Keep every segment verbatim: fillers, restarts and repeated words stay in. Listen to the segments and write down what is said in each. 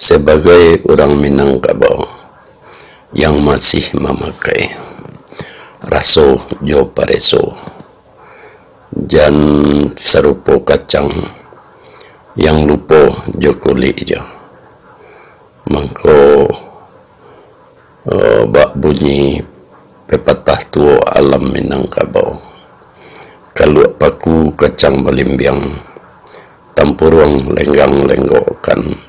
Sabagai urang Minangkabau yang masih mamakai raso jo pareso, jan sarupo kacang yang lupo jo kulik jo. Mangko, eh, bak bunyi pepatah tuo alam Minangkabau, kaluak paku kacang balimbiang, tampuruang lenggang lenggokkan,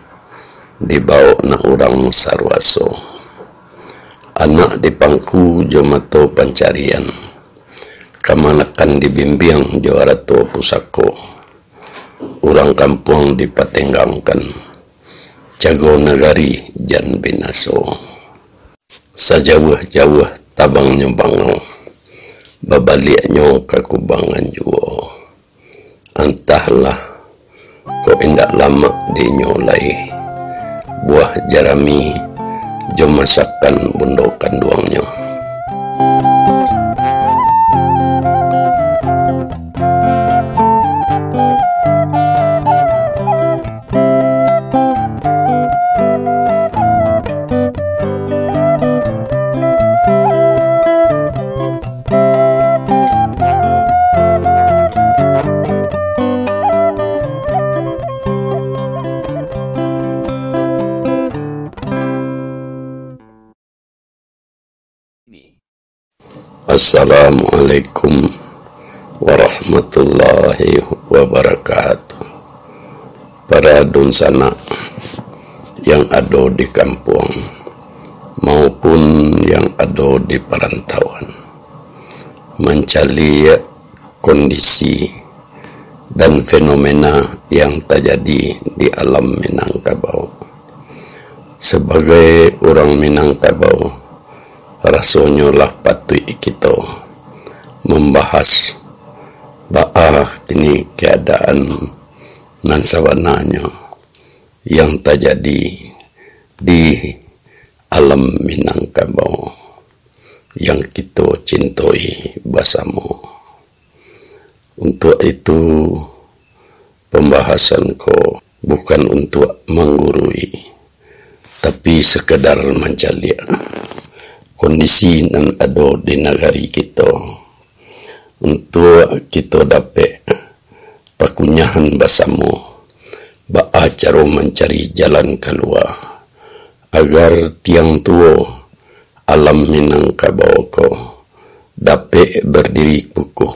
dibawok nak urang saruaso. Anak dipangku jo mato pancarian, kamanakan dibimbiang jo arato pusako. Urang kampuang dipatenggangkan, jago nagari jan binaso. Sajauah-jauah tabangnyo bangau, babaliaknyo ka kubangan juo. Antahlah, kok indak lamak dinyo lai, buah jarami jo masakan bundo kanduangnyo. Assalamualaikum warahmatullahi wabarakatuh. Para dunsanak yang ado di kampuang maupun yang ado di parantauan, mancaliak kondisi dan fenomena yang tajadi di alam Minangkabau. Sabagai urang Minangkabau, rasonyo lah patuik kito mambahas baa kini keadaan nan sabananyo yang tajadi di alam Minangkabau yang kito cintoi basamo. Untuak itu, pambahasan ko bukan untuak manggurui, tapi sakadar mancaliak kondisi nan ado di nagari kito, untuak kito dapek pakunyahan basamo baa caro mancari jalan kalua, agar tiang tuo alam Minangkabau ko dapek bardiri kukuh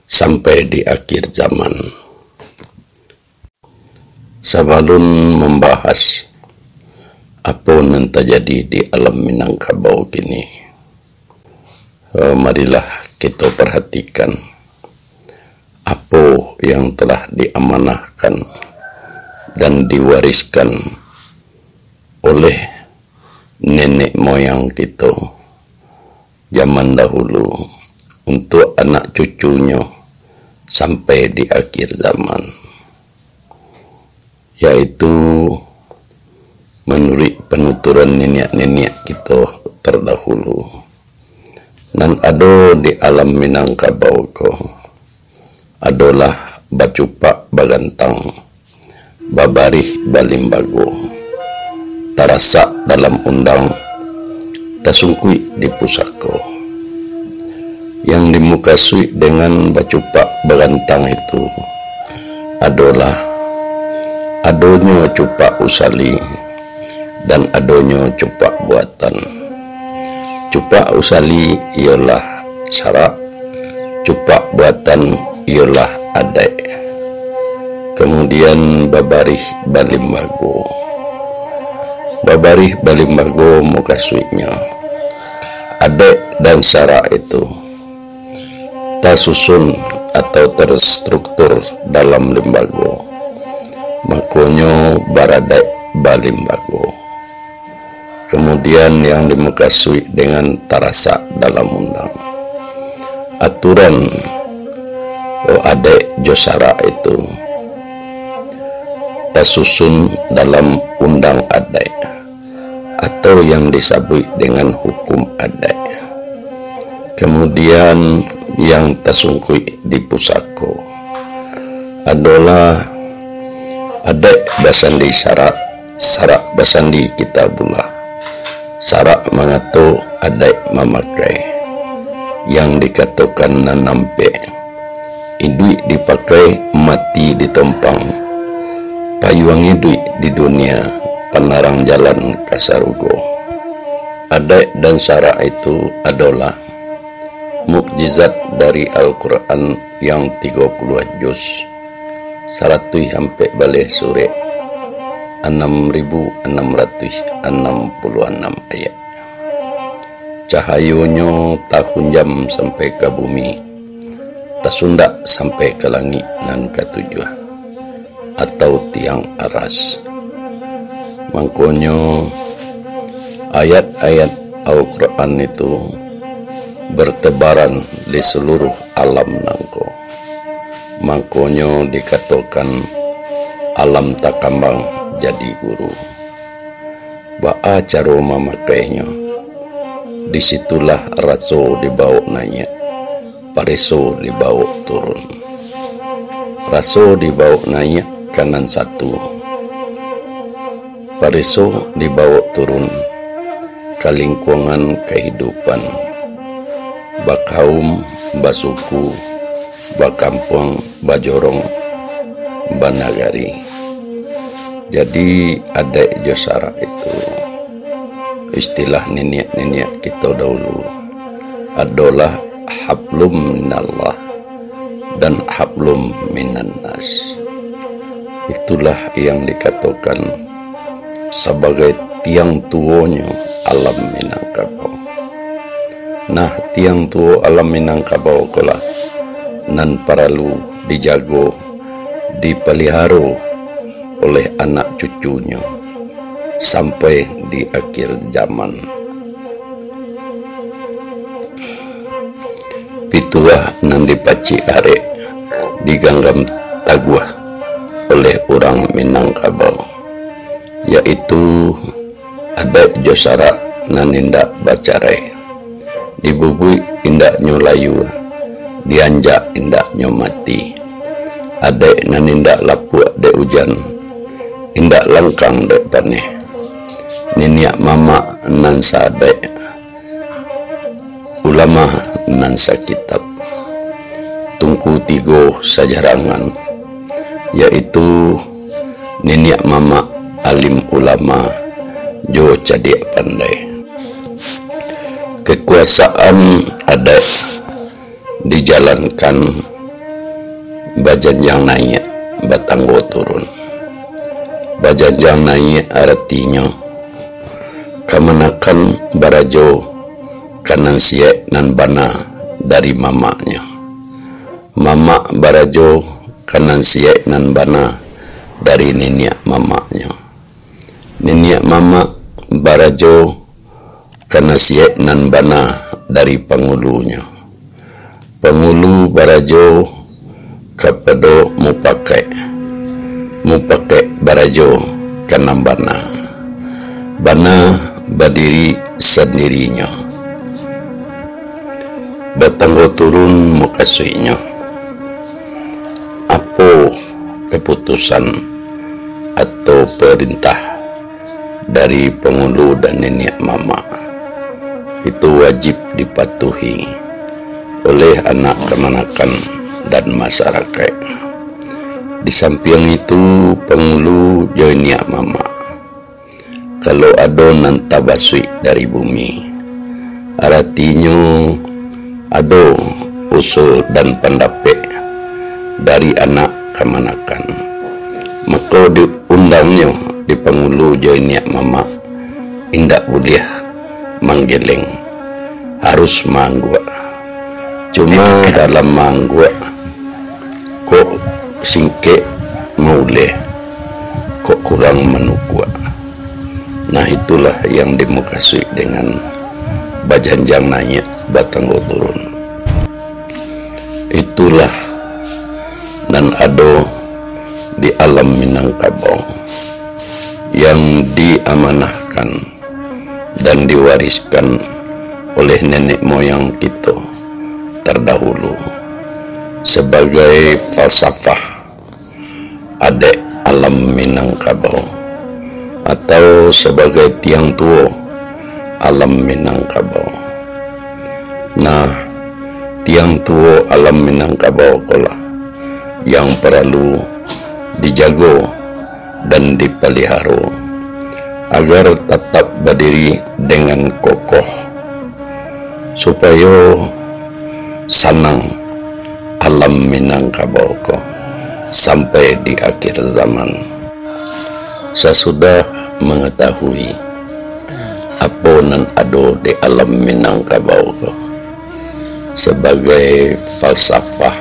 sampai di akhir zaman. Sabalun mambahas apo nan tajadi di alam Minangkabau kini, eh, marilah kito parhatikan apo yang telah diamanahkan dan diwariskan oleh nenek moyang kito zaman dahulu untuak anak cucunyo sampai di akhir zaman, yaitu manuruik panuturan niniak-niniak kito tardahulu. Nan ado di alam Minangkabau ko adolah bacupak bagantang, babarih balimbago, tarasak dalam undang, tasungkuik di pusako. Yang dimukasuik dengan bacupak bagantang itu adolah adonyo cupak usali dan adonyo cupak buatan. Cupak usali iyolah sarak, cupak buatan iyolah adaik. Kamudian, babarih balimbago. Babarih balimbago mukasuiknyo, adaik dan sarak itu tasusun atau terstruktur dalam limbago, makonyo baradaik balimbago. Kamudian, yang dimukasuik dengan tarasak dalam undang, aturan, o, adaik jo sarak itu tasusun dalam undang adaik, atau yang disabuik dengan hukum adaik. Kamudian, yang tasungkuik di pusako adolah adaik basandi sarak Sarak basandi kitabullah, sarak mangato adaik mamakai. Yang dikatokan nan ampek, iduik dipakai, mati ditompang. Payuang iduik di dunia, panarang jalan ka sarugo. Adaik dan sarak itu adolah mukjizat dari Al-Quran yang tigo puluah juz, saratuih ampek baleh surek, anam ribu anam ratuih anam puluah anam ayat. Cahayonyo tahunjam sampai ka bumi, tasundak sampai ka langik nan katujuah, atau tiang aras. Mangkonyo, ayat-ayat Al-Quran itu bertebaran di seluruh alam nangko. Mangkonyo dikatokan alam takambang jadi guru. Baa caro mamakainyo? Di situlah raso dibawok naiak, pareso dibawok turun. Raso dibawok naiak ka nan satu, pareso dibawok turun ka lingkuangan kahidupan, bakaum, basuku, bakampuang, bajorong, banagari. Jadi, adaik jo sarak itu, istilah niniak-niniak kito dahulu, adolah hablum minallah dan hablum minannas. Itulah yang dikatokan sabagai tiang tuonyo alam Minangkabau. Nah, tiang tuo alam Minangkabau ko lah nan paralu dijago, dipaliharo oleh anak cucunyo sampai di akhir zaman. Pituah nan dipacik arek, diganggam taguah oleh urang Minangkabau, yaitu adaik jo sarak nan indak bacarai, dibubuik indak nyo layua, dianjak indak nyo mati, adaik nan indak lapuak dek ujan, indak langkang dek paneh, niniak mamak nan saadaik, ulama nan sakitab, tungku tigo sajarangan, yaitu niniak mamak alim ulama jo cadiak pandai. Kekuasaan adaik dijalankan bajanjang naiak, batanggo turun. Bajanjang naiak aratinyo, kamanakan barajo ka nan siyaik nan bana dari mamaknyo. Mamak barajo ka nan siyaik nan bana dari niniak mamaknyo. Niniak mamak barajo ka nan siyaik nan bana dari pangulunyo. Pangulu barajo kapado mupakaik, mupakaik barajo ka nan bana, bana badiri sandirinyo. Batanggo turun mukasuiknyo, apo kaputusan atau parintah dari pangulu dan niniak mamak, itu wajib dipatuhi oleh anak kamanakan dan masarakaik. Di sampiang itu, pangulu jo niniak mamak, kalau ado nan tabasuik dari bumi, aratinyo ado usul dan pandapek dari anak kamanakan, mako diundangnyo di pangulu jo niniak mamak, indak buliah manggeleng, harus maangguak. Cuma dalam maangguak, kok singkek mauleh, kok kurang manukuak. Nah, itulah yang dimukasuik dengan bajanjang naiak, batanggo turun. Itulah nan ado di alam Minangkabau yang diamanahkan dan diwariskan oleh nenek moyang kito tardahulu sabagai falsafah adaik alam Minangkabau, atau sabagai tiang tuo alam Minangkabau. Nah, tiang tuo alam Minangkabau ko lah yang paralu dijago dan dipaliharo, agar tatap badiri dengan kokoh, supayo sanang alam Minangkabau ko sampai di akhir zaman. Sasudah mangatahui apo nan ado di alam Minangkabau ko sabagai falsafah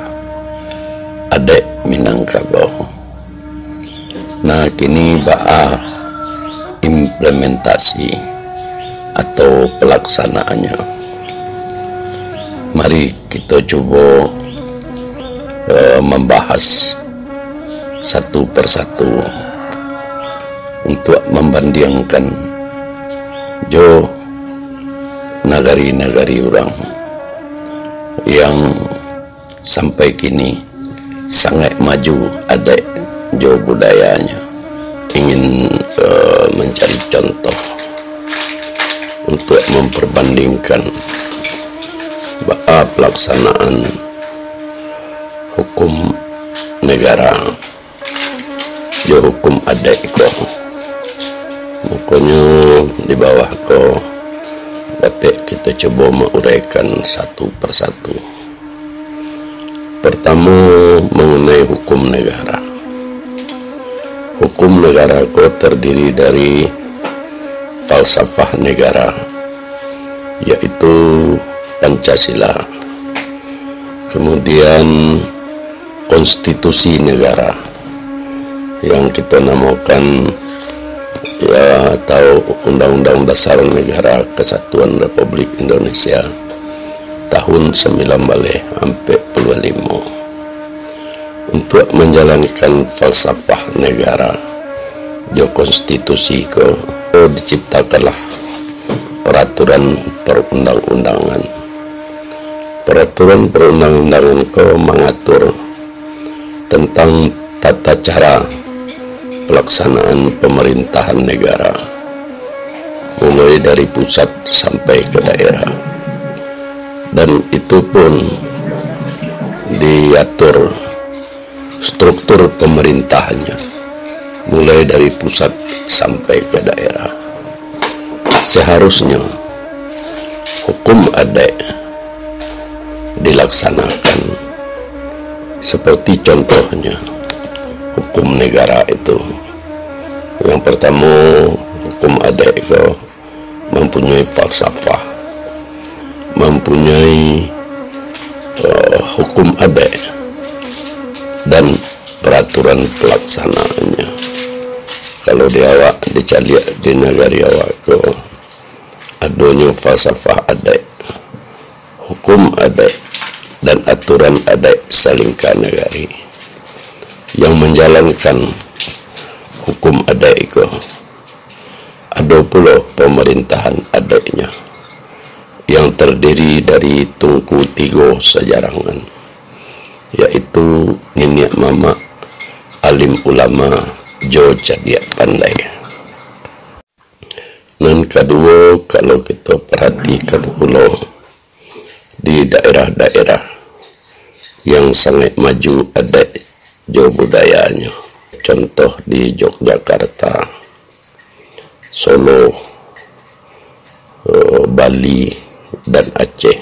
adaik Minangkabau, nah, kini baa implementasi atau palaksanaannyo? Mari kito cubo, eh, mambahas satu persatu untuak mambandiangkan jo nagari-nagari urang yang sampai kini sangaik maju adaik jo budayanyo. Ingin, eh, mancari contoh untuak mamperbandingkan baa palaksanaan hukum negara jo hukum adaik ko. Makonyo, di bawah ko dapek kito cubo mauraikan satu persatu. Pertamo, mangenai hukum negara. Hukum negara ko tardiri dari falsafah negara, yaitu Pancasila, kemudian konstitusi negara, yang kito namokan, ya, atau Undang-Undang Dasar Negara Kesatuan Republik Indonesia tahun sambilan baleh ampek puluah limo. Untuak manjalankan falsafah negara jo konstitusi ko, diciptakanlah peraturan perundang-undangan. Peraturan perundang-undangan ko mangatur tantang tata cara palaksanaan pamarintahan negara, mulai dari pusat sampai ka daerah. Dan itu pun diatur struktur pamarintahannyo, mulai dari pusat sampai ka daerah. Saharusnyo hukum adaik dilaksanakan seperti contohnyo hukum negara itu. Yang pertamo, hukum adaik ko mampunyoi falsafah, mampunyoi, eh, hukum adaik dan peraturan palaksanaannyo. Kalau di awak, dicaliak di nagari awak ko, adonyo falsafah adaik, hukum adaik, dan aturan adaik salingka nagari. Yang manjalankan hukum adaik ko, ado pulo pamarintahan adaiknyo, yang tardiri dari tungku tigo sajarangan, yaitu niniak mamak, alim ulama, jo cadiak pandai. Nan kaduo, kalau kito paratikan pulo di daerah-daerah yang sangaik maju adaik jo budayanyo, contoh di Yogyakarta, Solo, eh, Bali, dan Aceh,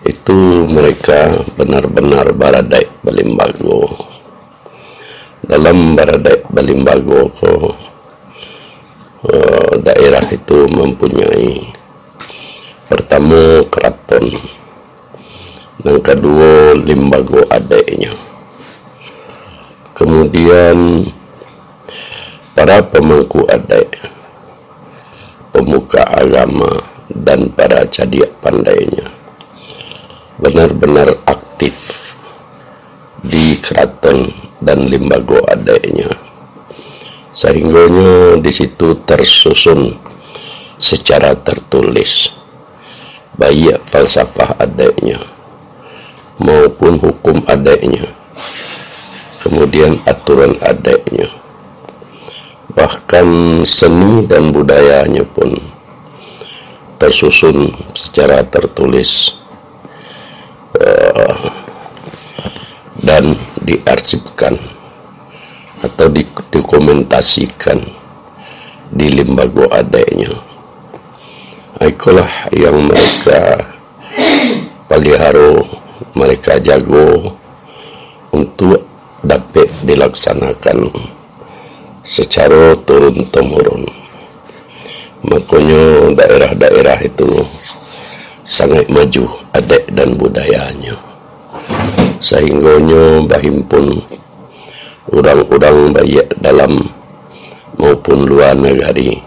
itu mereka benar-benar baradaik balimbago. Dalam baradaik balimbago ko, eh, daerah itu mampunyai, pertamo, keraton, nan kaduo, limbago adaiknyo, kemudian, para pamangku adaik, pemuka agama, dan para cadiak pandainyo benar-benar aktif di keraton dan limbago adaiknyo, sahinggonyo di situ tersusun secara tertulis, baiak falsafah adaiknyo, maupun hukum adaiknyo, kemudian aturan adaiknyo. Bahkan seni dan budayanya pun tersusun secara tertulis, eh, dan diarsipkan atau di-, dokumentasikan di limbago adaiknya. Ikolah yang mereka paliharo, mereka jago untuak dapek dilaksanakan sacaro turun-temurun. Makonyo, daerah-daerah itu sangaik maju adaik dan budayanyo, sahinggonyo bahimpun urang-urang, baiak dalam maupun lua nagari,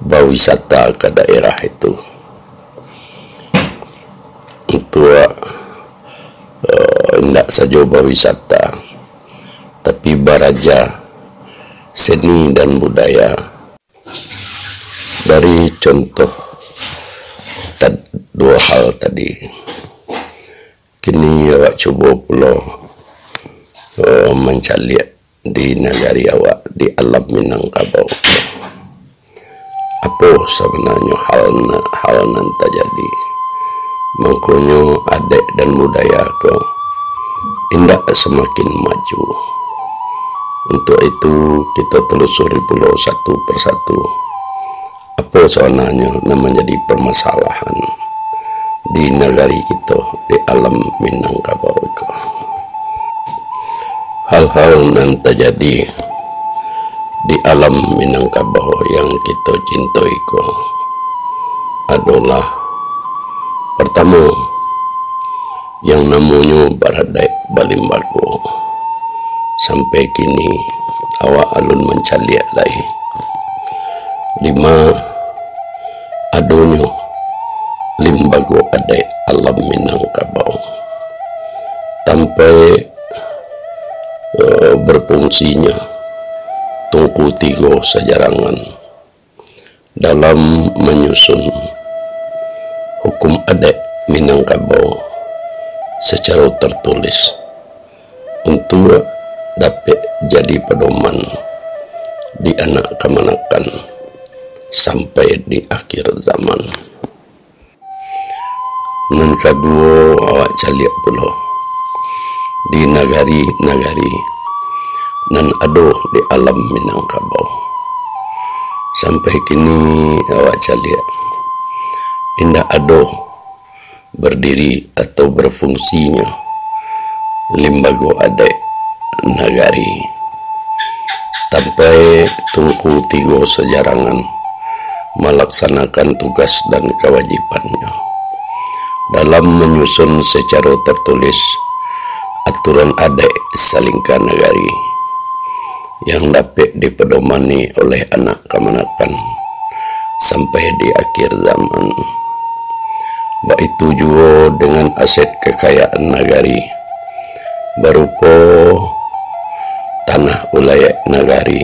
bawisata ka daerah itu. Untuak, eh, indak sajo bawisata, tapi baraja seni dan budaya. Dari contoh tad-, duo hal tadi, kini awak cubo pulo, eh, mancaliak di nagari awak, di alam Minangkabau. Apo sabananyo hal na-, hal nan tajadi, mangkonyo adaik dan budaya ko indak samakin maju? Untuak itu, kito telusuri pulo satu persatu, apo sabananyo nan manjadi permasalahan di nagari kito, di alam Minangkabau ko. Hal-hal nan tajadi di alam Minangkabau yang kito cintoi ko adolah, partamo, yang namonyo baradaik balimbago. Sampai kini, awak alun mancaliak lai. Lima, adonyo limbago adaik alam Minangkabau. Sampai, eh, berfungsinya Tungku Tigo Sajarangan dalam manyusun hukum adaik Minangkabau sacaro tertulis, untuak dapek jadi padoman di anak kamanakan sampai di akhir zaman. Nan kaduo, awak caliak pulo di nagari-nagari nan ado di alam Minangkabau. Sampai kini, awak caliak, indak ado berdiri atau berfungsinyo limbago adaik nagari, sampai Tungku Tigo Sajarangan malaksanakan tugas dan kawajibannyo dalam manyusun sacaro tertulis aturan adaik salingka nagari yang dapek dipadomani oleh anak kamanakan sampai di akhir zaman. Baitu juo dengan aset kakayaan nagari, barupo tanah ulayaik nagari,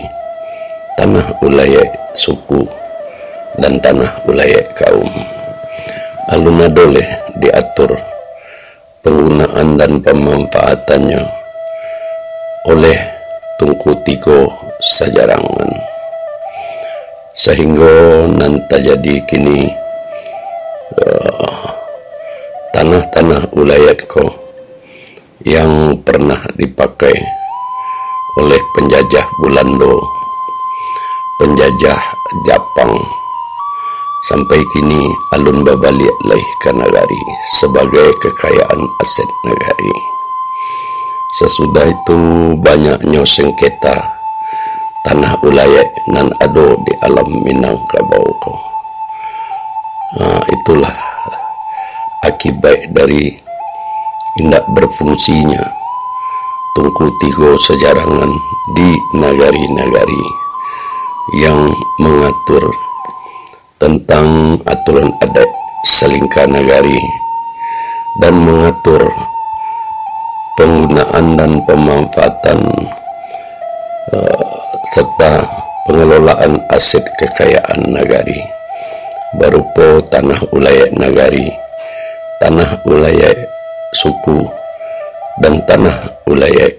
tanah ulayaik suku, dan tanah ulayaik kaum. Alun ado lai diatur panggunaan dan pamanfaatannyo oleh Tungku Tigo Sajarangan. Sahinggo nan tajadi kini, eh, tanah-tanah ulayaik ko yang pernah dipakai oleh penjajah Bulando, penjajah Japang, sampai kini alun babaliak lai ka nagari sabagai kakayaan aset nagari. Sasudah itu, banyaknyo sengketa tanah ulayaik nan ado di alam Minangkabau ko. Ha, itulah akibat dari indak berfungsinya Tungku Tigo Sajarangan di nagari-nagari yang mangatur tantang aturan adaik salingka nagari dan mangatur panggunaan dan pamanfaatan, eh, serta pangelolaan aset kakayaan nagari, barupo tanah ulayaik nagari, tanah ulayaik suku, dan tanah ulayaik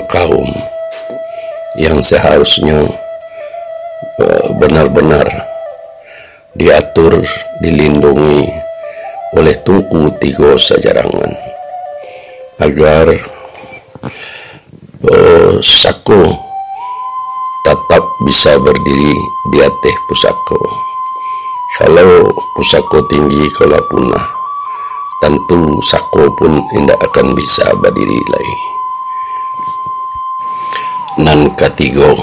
kaum. yang seharusnyo, eh, benar-benar diatur, dilindungi oleh Tungku Tigo Sajarangan, agar, eh, sako tatap bisa berdiri di ateh pusako. Kalau pusako tinggi ko lah punah, tantu sako pun indak akan bisa badiri lai. Nan katigo,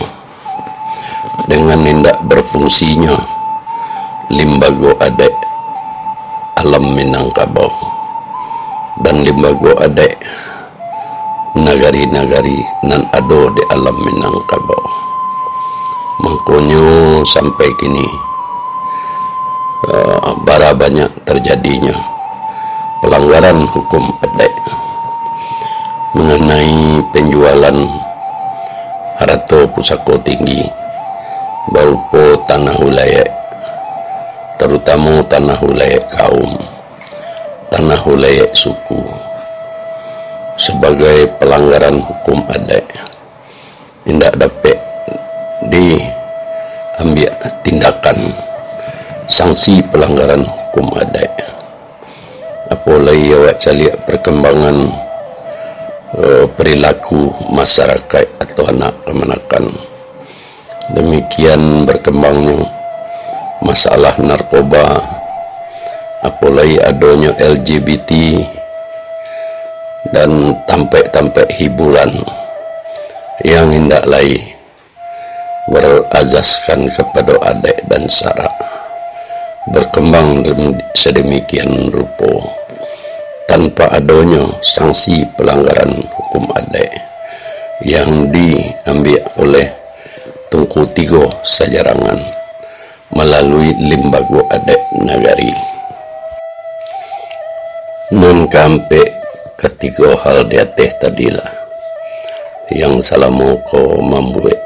dengan indak berfungsinyo limbago adaik alam Minangkabau dan limbago adaik nagari-nagari nan ado di alam Minangkabau. Mangkonyo sampai kini, eh, bara banyak terjadinyo pelanggaran hukum adaik mengenai penjualan harato pusako tinggi barupo tanah wilayah, tarutamo tanah wilayah kaum, tanah wilayah suku, sabagai pelanggaran hukum adaik. Indak dapek diambiak tindakan sanksi pelanggaran hukum adaik. Apo lai awak caliak perkembangan, eh, perilaku masyarakat atau anak kamanakan. Demikian berkembangnyo masalah narkoba, apo lai adonyo L G B T, dan tampek-tampek hiburan yang indak lai berasaskan kapado adaik dan syarak, berkembang dem-, sedemikian rupo, tanpa adonyo sanksi pelanggaran hukum adaik yang diambiak oleh Tungku Tigo Sajarangan malalui limbago adaik nagari. Nan kaampek, katigo hal di ateh tadi lah, yang salamo ko mambuek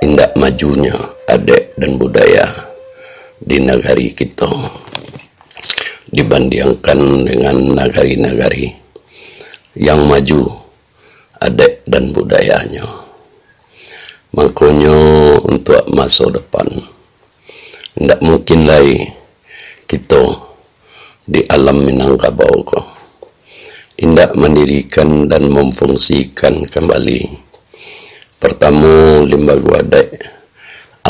indak majunyo adaik dan budaya di nagari kito, dibandiangkan dengan nagari-nagari yang maju adaik dan budayanyo. Mangkonyo, untuak maso depan, indak mungkin lai kito di alam Minangkabau ko indak mandirikan dan mamfungsikan kambali, partamo, limbago adaik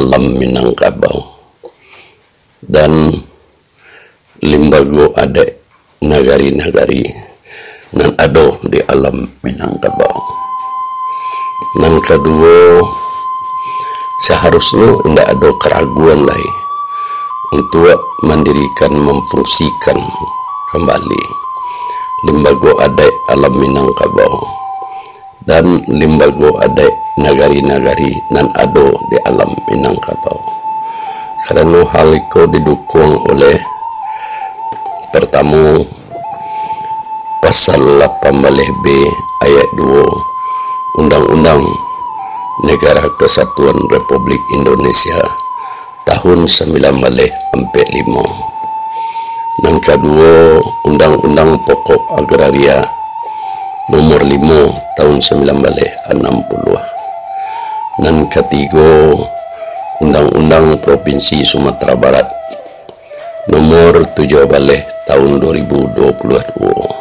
alam Minangkabau, dan limbago adaik nagari-nagari nan ado di alam Minangkabau. Nan kaduo, saharusnyo indak ado karaguan lai untuak mandirikan, mamfungsikan kambali limbago adaik alam Minangkabau dan limbago adaik nagari-nagari nan ado di alam Minangkabau. Karano hal iko didukuang oleh, partamo, Pasal lapan baleh B ayat duo Undang-Undang Negara Kesatuan Republik Indonesia tahun sambilan baleh ampek limo. Nan kaduo, Undang-Undang Pokok Agraria Nomor limo tahun sambilan baleh anam puluah. Nan katigo, Undang-Undang Provinsi Sumatera Barat Nomor tujuah baleh tahun dua ribu dua puluh dua.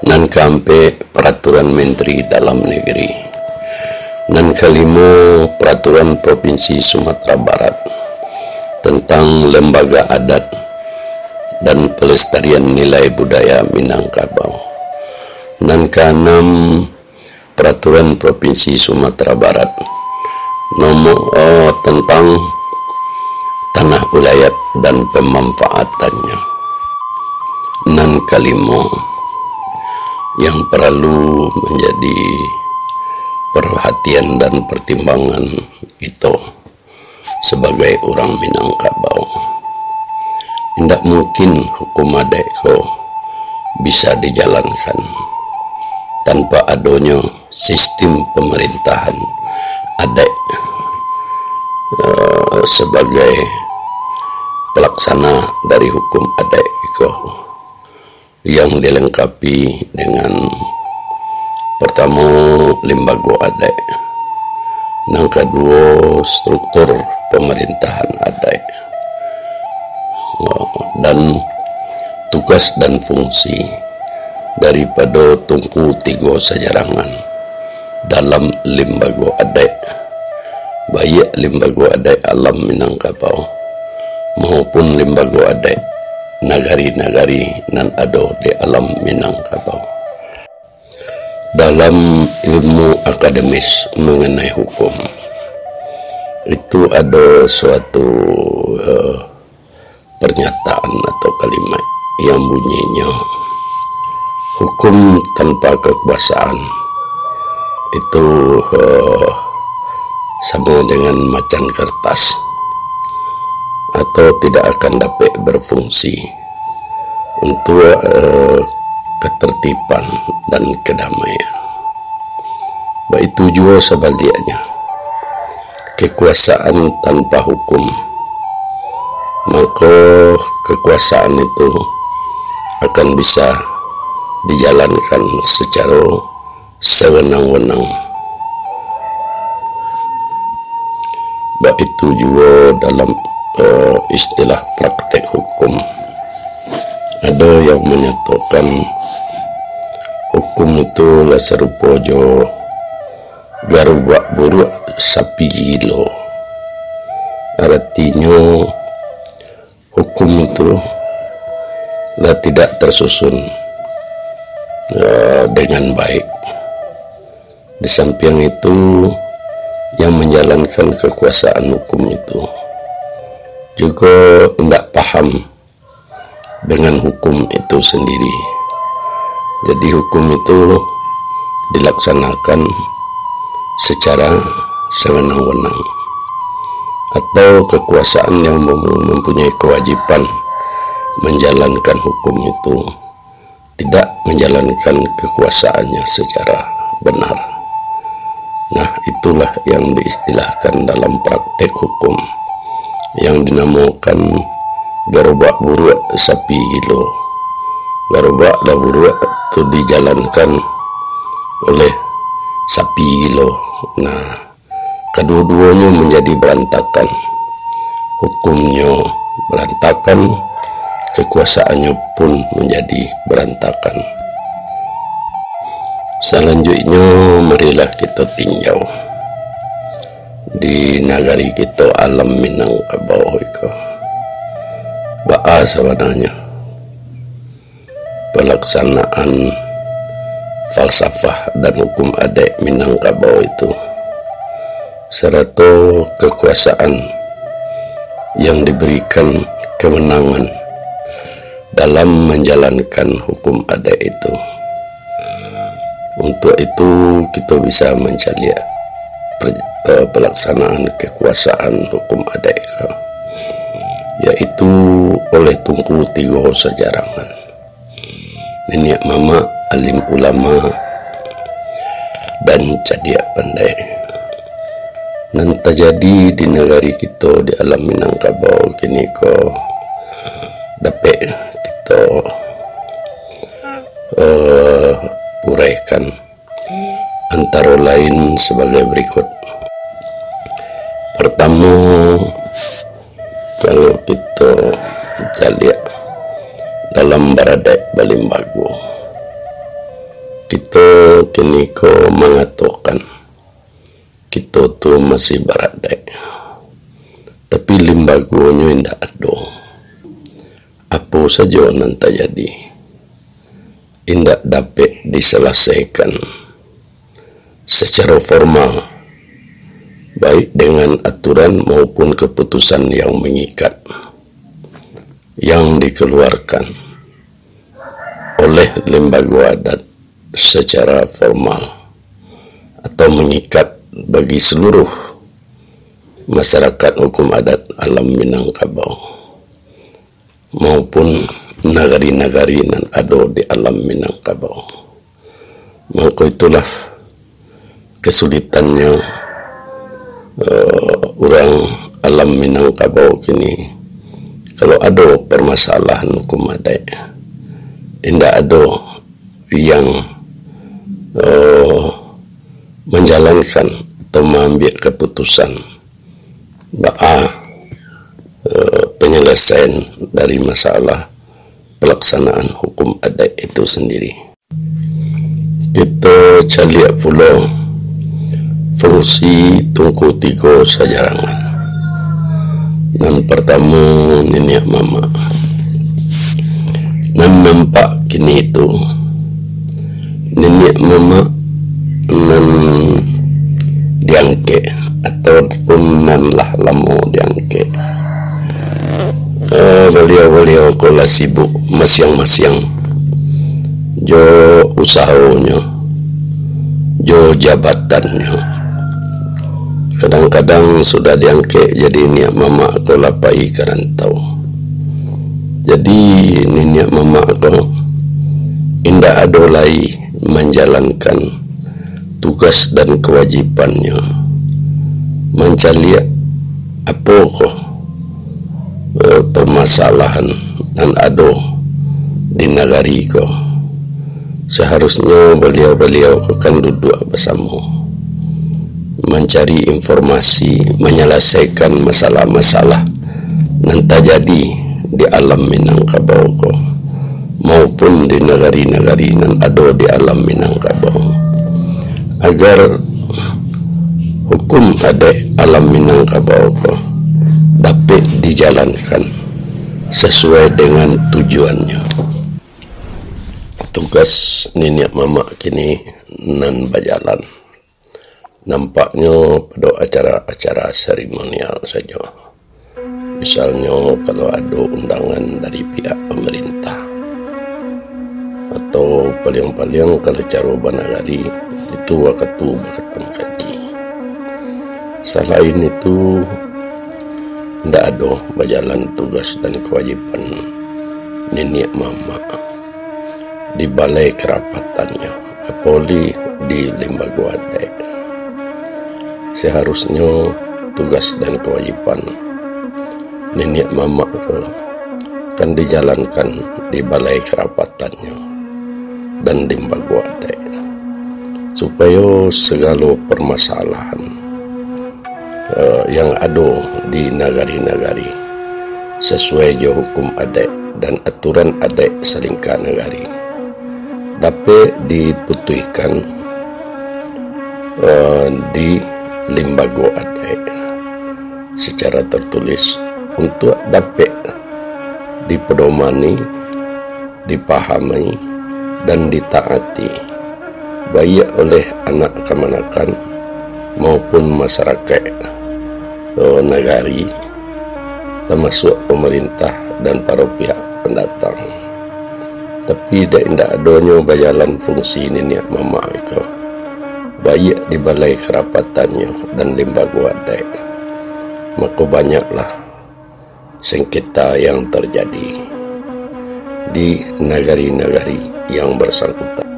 Nan kaampek, Peraturan Menteri Dalam Negeri. Nan kalimo, Peraturan Provinsi Sumatera Barat tentang Lembaga Adat dan Pelestarian Nilai Budaya Minangkabau. Nan kaanam, Peraturan Provinsi Sumatera Barat nomor, eh, tentang tanah wilayah dan pemanfaatannyo. Nan kalimo, yang paralu manjadi parhatian dan partimbangan kito sabagai urang Minangkabau, indak mungkin hukum adaik ko bisa dijalankan tanpa adonyo sistim pamarintahan adaik, eh, sabagai palaksana dari hukum adaik ko, yang dilengkapi dengan Partamo, limbago adaik. Nan kaduo, struktur pamarintahan adaik. Dan tugas dan fungsi daripado Tungku Tigo Sajarangan dalam limbago adaik, baiak limbago adaik alam Minangkabau maupun limbago adaik nagari-nagari nan ado di alam Minangkabau. Dalam ilmu akademis manganai hukum, itu ado suatu, eh, pernyataan atau kalimat yang bunyinyo, hukum tanpa kekuasaan itu, eh, samo dengan macan kertas, atau tidak akan dapek berfungsi untuk, eh, ketertiban dan kedamaian. Baitu juo sabaliaknyo, kekuasaan tanpa hukum, mako kekuasaan itu akan bisa dijalankan secara sewenang-wenang. Baitu juo dalam, eh, istilah praktek hukum. Ado yang manyatokan hukum itu lah sarupo jo garubak buruak sapi gilo. Aratinyo, hukum itu lah tidak tersusun, eh, dengan baik. Di sampiang itu, yang manjalankan kekuasaan hukum itu jugo indak paham dengan hukum itu sandiri. Jadi, hukum itu dilaksanakan secara sewenang-wenang, atau kekuasaan yang mem-, mempunyai kewajiban menjalankan hukum itu tidak menjalankan kekuasaannya secara benar. Nah, itulah yang diistilahkan dalam praktek hukum yang dinamakan garubak buruak sapi gilo. Garubak lah buruak tu dijalankan oleh sapi gilo. Nah, kaduo-duonyo manjadi barantakan. Hukumnyo barantakan, kekuasaannyo pun manjadi barantakan. Salanjuiknyo, marilah kito tinjau di nagari kito, alam Minangkabau iko. Baa sabananyo palaksanaan falsafah dan hukum adaik Minangkabau itu, sarato kekuasaan yang diberikan kewenangan dalam manjalankan hukum adaik itu. Untuak itu, kito bisa mancaliak per-, eh, palaksanaan kekuasaan hukum adaik ko, yaitu oleh Tungku Tigo Sajarangan, niniak mamak alim ulama dan cadiak pandai. Nan tajadi di nagari kito, di alam Minangkabau kini ko, dapek kito, eh, uraikan antaro lain sabagai barikut. Partamo, kalau kito caliak dalam baradaik balimbago, kito kini ko mangatokan kito tu masih baradaik, tapi limbagonyo indak ado. Apo sajo nan tajadi, indak dapek disalasaikan sacaro formal, baik dengan aturan maupun kaputusan yang mangikat yang dikaluarkan oleh lembago adat secara formal atau mangikat bagi saluruh masarakat hukum adat alam Minangkabau maupun nagari-nagari nan ado di alam Minangkabau. Mangko itulah kasulitannyo, eh, urang alam Minangkabau kini. Kalau ado parmasalahan hukum adaik, indak ado yang, eh, jalankan atau maambiak kaputusan baa, eh, panyalasaian dari masalah palaksanaan hukum adaik itu sandiri. Kito caliak pulo fungsi Tungku Tigo Sajarangan. Nan partamo, niniak mamak. Nan nampak kini tu, niniak mamak nan diangkek ataupun nan lah lamo diangkek. Eh, baliau-baliau ko lah sibuk masiang-masiang jo usahonyo, jo jabatannyo. Kadang-kadang sudah diangkek jadi niniak mamak ko lah pai ka rantau. Jadi, niniak mamak ko indak ado lai manjalankan tugas dan kawajibannyo mancaliak apo ko, eh, parmasalahan nan ado di nagari ko. Saharusnyo baliau-baliau ko kan duduak basamo, mancari informasi, manyalasaikan masalah-masalah nan tajadi di alam Minangkabau ko, maupun di nagari-nagari nan ado di alam Minangkabau, agar hukum adaik alam Minangkabau ko dapek dijalankan sasuai dengan tujuannyo. Tugas niniak mamak kini nan bajalan, nampaknyo pado acara-acara seremonial sajo. Misalnyo, kalau ado undangan dari pihak pamarintah, atau paliang-paliang kalau caro banagari, itu wakatu bakatam kaji. Salain itu, indak ado bajalan tugas dan kawajiban niniak mamak di balai karapatannyo, apo lai di limbago adaik. Saharusnyo tugas dan kawajiban niniak mamak ko kan dijalankan di balai karapatannyo dan limbago adaik, supayo sagalo parmasalahan, eh, yang ado di nagari-nagari, sasuai jo hukum adaik dan aturan adaik salingka nagari, dapek diputuihkan, eh, di limbago adaik secara tertulis, untuak dapek dipedomani, dipahami, dan ditaati, baiak oleh anak kamanakan maupun masarakaik, eh, nagari, tamasuak pamarintah dan paro pihak pandatang. Tapi, dek indak adonyo bajalan fungsi niniak mamak iko, baiak di balai karapatannyo dan limbago adaik, mako banyaklah sengketa yang terjadi di nagari-nagari yang bersangkutan.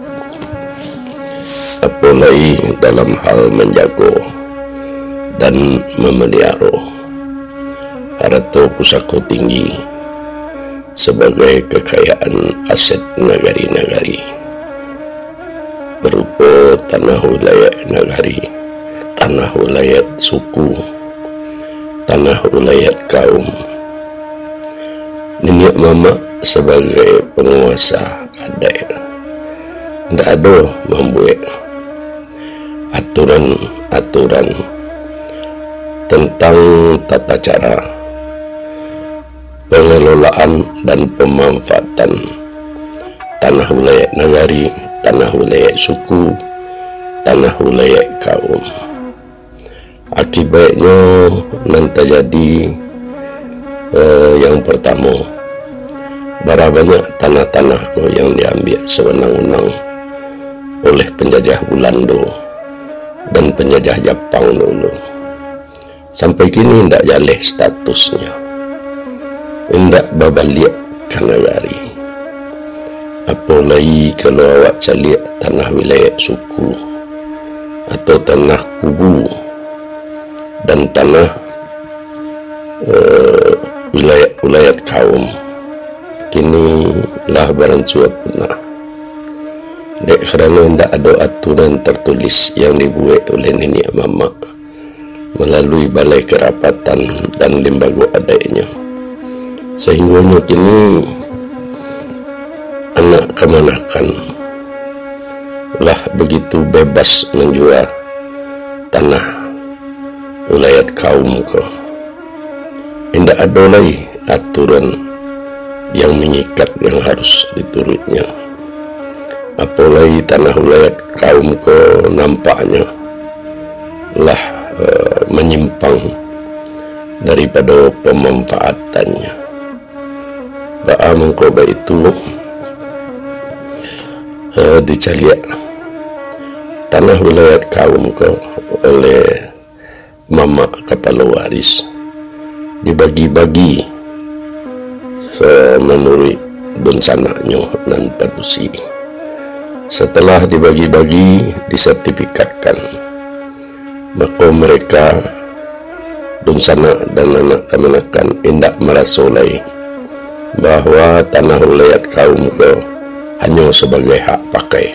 Apo lai dalam hal manjago dan mamaliaro harato pusako tinggi sabagai kakayaan aset nagari-nagari, barupo tanah wilayah nagari, tanah wilayah suku, tanah wilayah kaum. Niniak mamak sabagai panguasa adaik, indak ado mambuek aturan-aturan tantang tata cara pangelolaan dan pamanfaatan tanah wilayah nagari, tanah wilayah suku, tanah wilayah kaum. Akibatnyo nan tajadi, eh, yang partamo, bara banyak tanah-tanah ko yang diambiak saunang-unang oleh panjajah Bulando dan panjajah Japang dulu. Sampai kini indak jaleh statusnyo, indak babaliak ka nagari. Apo lai kalau awak caliak tanah wilayah suku, atau tanah kubu, dan tanah, eh, wilayah-wilayah kaum, kini lah baransua punah. Dek karano indak ado aturan tertulis yang dibuek oleh niniak mamak malalui balai karapatan dan limbago adaiknyo, sahinggonyo kini anak kamanakan lah bagitu bebas manjua tanah wilayat kaum ko. Indak ado lai aturan yang mangikat yang harus dituruiknyo. Apo lai tanah wilayat kaum ko nampaknyo lah, eh, manyimpang daripado pamanfaatannyo. Baa mangko baitu, eh, dicaliak tanah wilayat kaum ko oleh mamak kapalo waris, dibagi-bagi sa-, manuruik dunsanaknyo nan padusi. Satalah dibagi-bagi, disertifikatkan, mako mereka, dunsanak dan anak kamanakan, indak maraso lai bahwa tanah wilayat kaum ko hanyo sabagai hak pakai,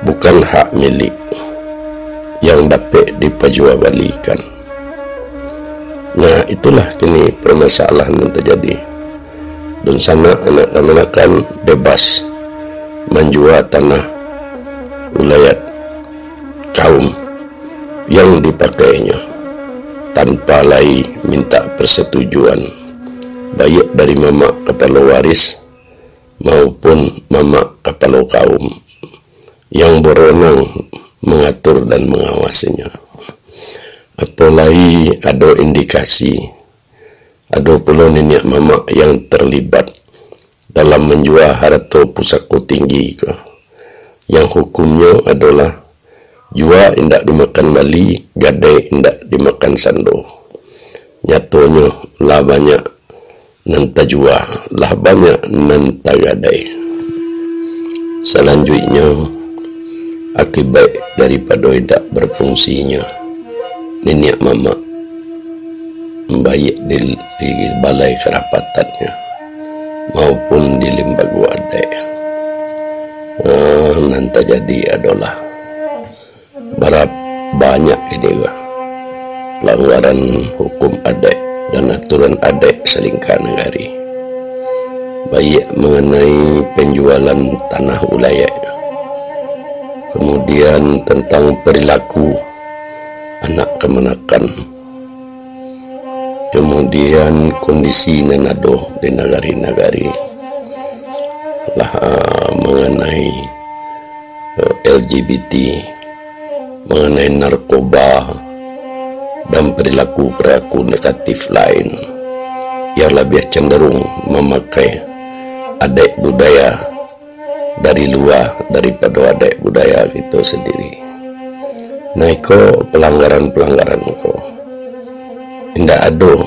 bukan hak milik yang dapek dipajuabalikan. Nah, itulah kini permasalahan nan tajadi. Dunsanak anak kamanakan bebas manjua tanah wilayat kaum yang dipakainyo, tanpa lai mintak persetujuan, baiak dari mamak kapalo waris maupun mamak kapalo kaum yang berwenang mangatur dan mangawasinyo. Apo lai ado indikasi, ado pulo niniak mamak yang terlibat dalam manjua harato pusako tinggi ko, yang hukumnyo adolah jua indak dimakan bali, gadai indak dimakan sando. Nyatonyo, lah banyak nan tajua, lah banyak nan tagadai. Salanjuiknyo, akibaik daripado indak berfungsinyo niniak mamak, baiak di, di balai karapatannyo maupun di limbago adaik, eh, nan tajadi adolah bara banyak kini ko pelanggaran hukum adaik dan aturan adaik salingka nagari, baiak manganai penjualan tanah wilayat, kemudian tentang perilaku anak kamanakan, kemudian kondisi nan ado di nagari-nagari lah, ah, manganai, eh, L G B T, manganai narkoba, dan perilaku-perilaku negatif lain yang labiah cenderung mamakai adaik budaya dari lua daripado adaik budaya kito sandiri. Nah, iko pelanggaran-pelanggaran ko indak ado,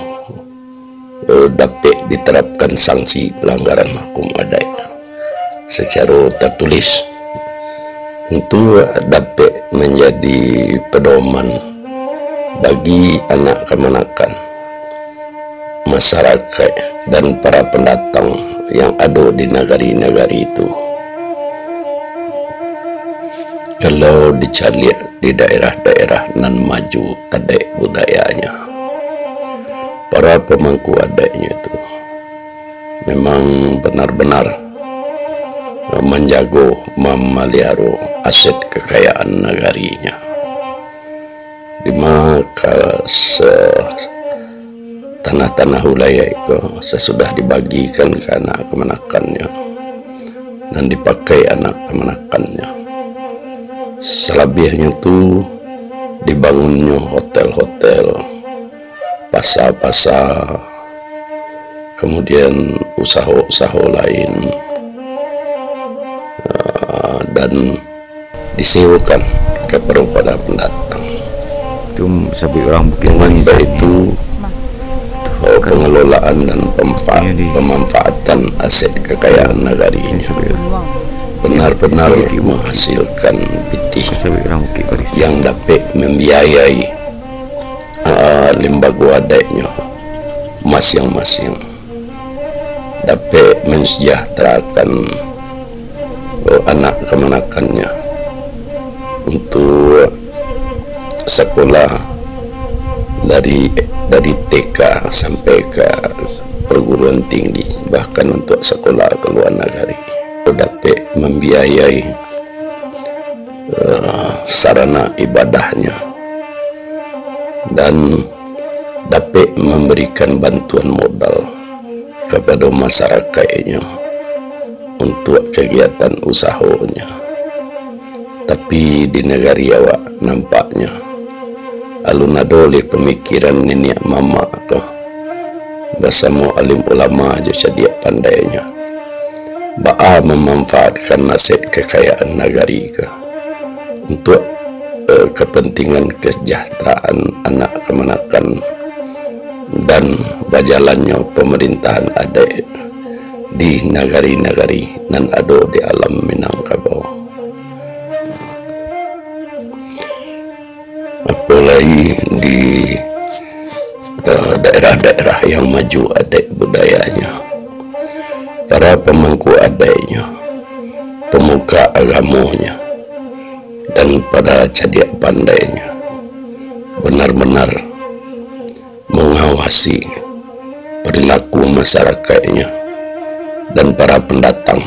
eh, dapek diterapkan sanksi pelanggaran hukum adaik sacaro tertulis. Tentu dapek manjadi pedoman bagi anak kamanakan, masyarakat, dan para pendatang yang ado di nagari-nagari itu. Kalau dicaliak di daerah-daerah nan maju adaik budayanyo, para pamangku adaiknyo tu memang benar-benar, eh, manjago, mamaliharo aset kakayaan nagarinyo. Dima ka se-, tanah-tanah wilayah itu sasudah dibagikan ka anak kamanakannyo, nan dipakai anak kamanakannyo. Salabiahnyo tu dibangunnyo hotel-hotel, pasa-pasa, kemudian usaho-usaho lain, ah, dan disewakan kepada para pendatang. Tu sabik urang Bukit Dengan Barisan, baitu, ya. Oh, pengelolaan dan pemfa-, Ini di pemanfaatan aset kekayaan nagari ini ini sabik urang. Benar-benar Ini di menghasilkan pitih Sabik urang Bukit Barisan. Yang dapat membiayai, ah, limbago adaiknyo masing-masing. Dapek mensejahterakan anak kamanakannyo untuak sakolah dari, dari T K sampai ka perguruan tinggi, bahkan untuak sakolah ka lua nagari, dapek mambiayai, eh, sarana ibadahnyo, dan dapek mambarikan bantuan modal kapado masarakaiknyo untuak kagiatan usahonyo. Tapi di nagari awak, nampaknyo alun ado lai pamikiran niniak mamak ko basamo alim ulama jo cadiak pandainyo, baa mamanfaatkan aset kakayaan nagari ko untuak, eh, kapantingan kasajahteraan anak kamanakan dan bajalannyo pamarintahan adaik di nagari-nagari nan ado di alam Minangkabau. Apo lai di, eh, daerah-daerah yang maju adaik budayanyo, para pamangku adaiknyo, pamuka agamonyo, dan para cadiak pandainyo banar-banar mangawasi parilaku masarakaiknyo dan para pandatang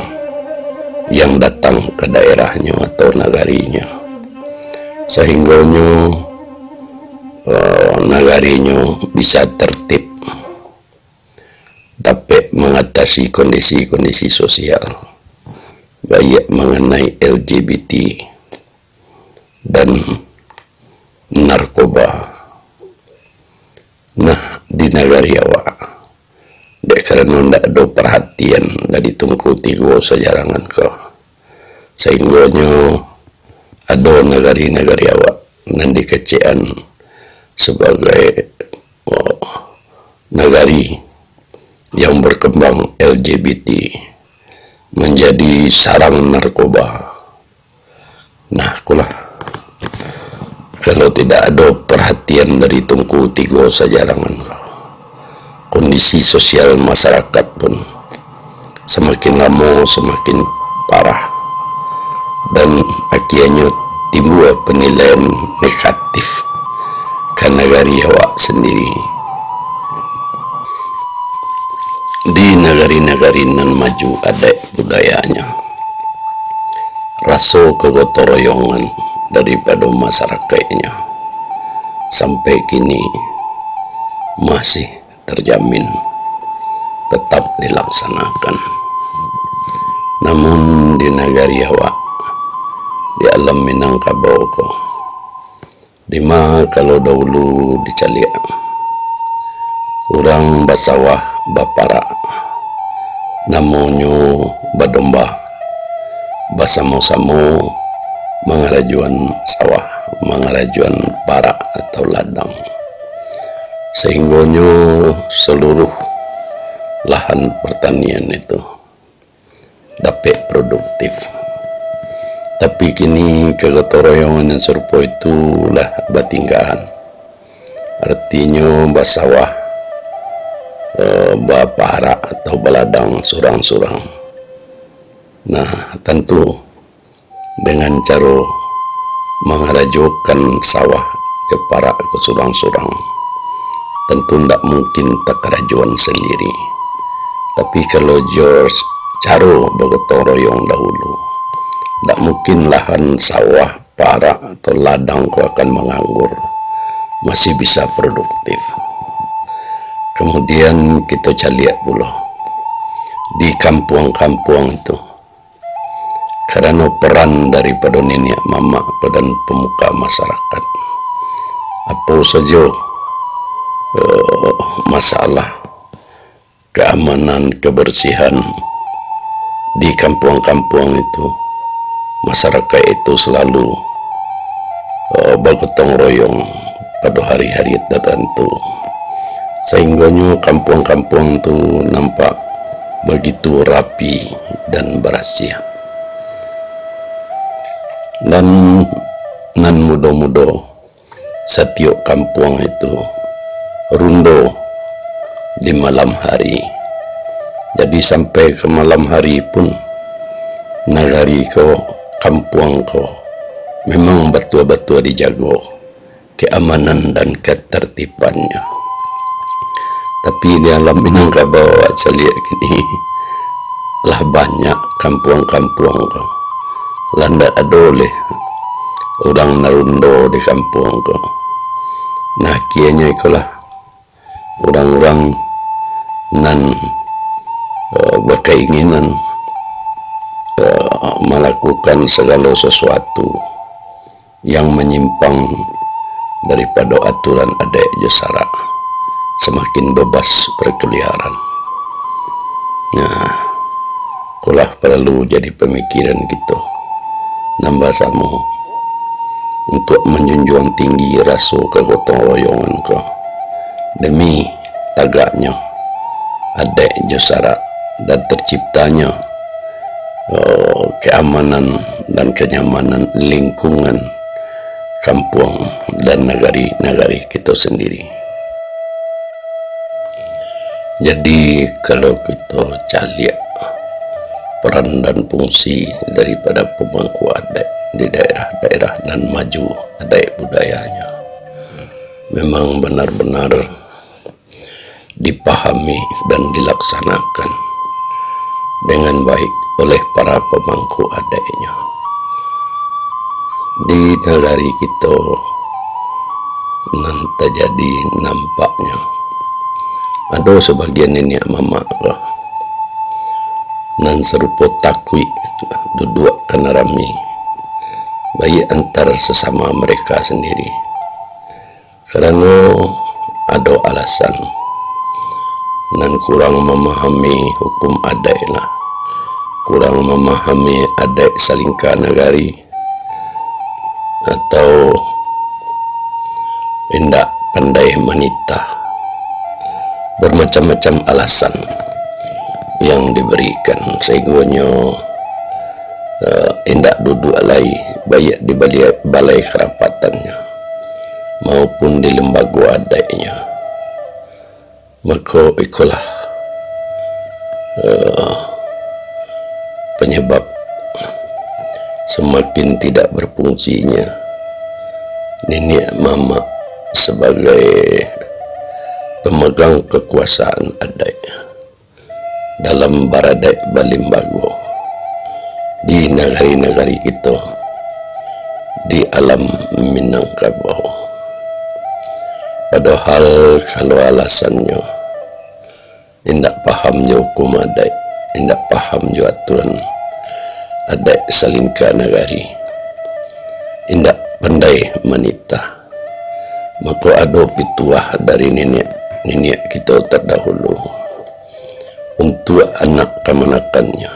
yang datang ka daerahnyo atau nagarinyo, sahinggonyo, eh, nagarinyo bisa tertib, dapek mangatasi kondisi-kondisi sosial, baiak manganai L G B T dan narkoba. Nah, di nagari awak, dek karano ndak ado parhatian dari Tungku Tigo Sajarangan ko, sahinggonyo ado nagari-nagari awak nan dikecekan sabagai, oh, nagari yang berkembang L G B T, manjadi sarang narkoba. Nah, kulah. Kalau tidak ado parhatian dari Tungku Tigo Sajarangan, kondisi sosial masarakat pun samakin lamo samakin parah, dan akianyo timbua panilaian negatif ka nagari awak sandiri. Di nagari-nagari nan maju adaik budayanyo, raso kagotoroyongan daripado masarakaiknyo sampai kini masih terjamin, tetap dilaksanakan. Namun di nagari awak, di alam Minangkabau ko, dima kalau dahulu dicaliak, urang basawah baparak, namonyo badomba, basamo-samo mangarajoan sawah, mangarajoan parak atau ladang, sahinggonyo saluruh lahan partanian itu dapek produktif. Tapi kini kagotoroyongan yang sarupo itu lah batinggaan. Artinyo basawah, eh, baparak atau baladang surang-surang. Nah, tantu dengan caro mangarajokan sawah jo parak ko surang-surang, tantu ndak mungkin takarajoan sandiri. Tapi kalau jo caro bagotong royong dahulu, ndak mungkin lahan sawah, parak, atau ladang ko akan manganggur, masih bisa produktif. Kemudian kito caliak pulo di kampuang-kampuang itu, karano peran daripado niniak mamak ko dan pamuka masarakat. Apo sajo, eh, masalah keamanan, kebersihan di kampuang-kampuang itu, masyarakat itu selalu, eh, bagotong royong pado hari-hari tertentu, sahinggonyo kampuang-kampuang tu nampak bagitu rapi dan barasiah. Dan nan mudo-mudo, satiok kampuang itu rundo di malam hari. Jadi, sampai ka malam hari pun, Nagari ko, kampuang ko, memang batua-batua dijago keamanan dan ketertibannya. Tapi di alam Minangkabau, caliak kini, lah banyak kampuang-kampuang ko. Lah ndak ado leh urang narundo di kampuang ko. Nah, kianyo ikolah urang-urang nan, eh, bakainginan, eh, malakukan sagalo sasuatu yang manyimpang daripado aturan adaik jo sarak, samakin babas barkaliaran. Nah, ikolah paralu jadi pamikiran kito nan basamo, untuak manjunjuang tinggi raso kagotong royongan ko, demi tagaknyo adaik jo sarak dan terciptanyo, eh, keamanan dan kenyamanan lingkungan kampuang dan nagari-nagari kito sendiri. Jadi, kalau kito caliak peran dan fungsi daripada pamangku adaik di daerah-daerah nan maju adaik budayanyo, memang banar-banar dipahami dan dilaksanakan dengan baik oleh para pamangku adaiknyo. Di nagari kito nan tajadi nampaknyo, ado sabagian niniak mamak ko nan sarupo takuik duduak ka nan rami, baiak antar sasamo mereka sandiri. Karano ado alasan nan kurang mamahami hukum adaik lah, kurang mamahami adaik salingka nagari, atau indak pandai manitah. Bamacam-macam alasan yang dibarikan, sainggonyo, eh, indak duduak lai, baiak di baliak balai karapatannyo, maupun di lembago adaiknyo. Mako, ikolah, eh, panyabab samakin tidak berfungsinya niniak mamak sabagai pemegang kekuasaan adaik dalam baradaik balimbago di nagari-nagari kito di alam Minangkabau. Padahal, kalau alasannyo, indak paham jo hukum adaik, indak paham jo aturan adaik salingka nagari, indak pandai manitah, mako ado pituah dari niniak-niniak kito tardahulu untuak anak kamanakannyo,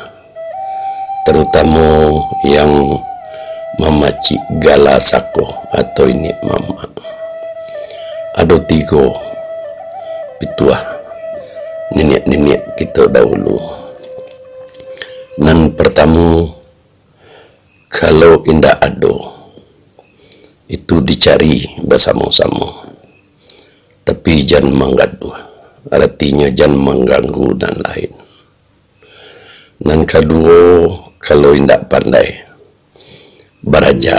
tarutamo yang mamacik gala sako atau iniak mamak. Ado tigo pituah niniak-niniak kito dahulu. Nan partamo, kalau indak ado, itu dicari basamo-samo, tapi jan manggaduah, aratinyo jan mangganggu nan lain. Nan kaduo, kalau indak pandai baraja,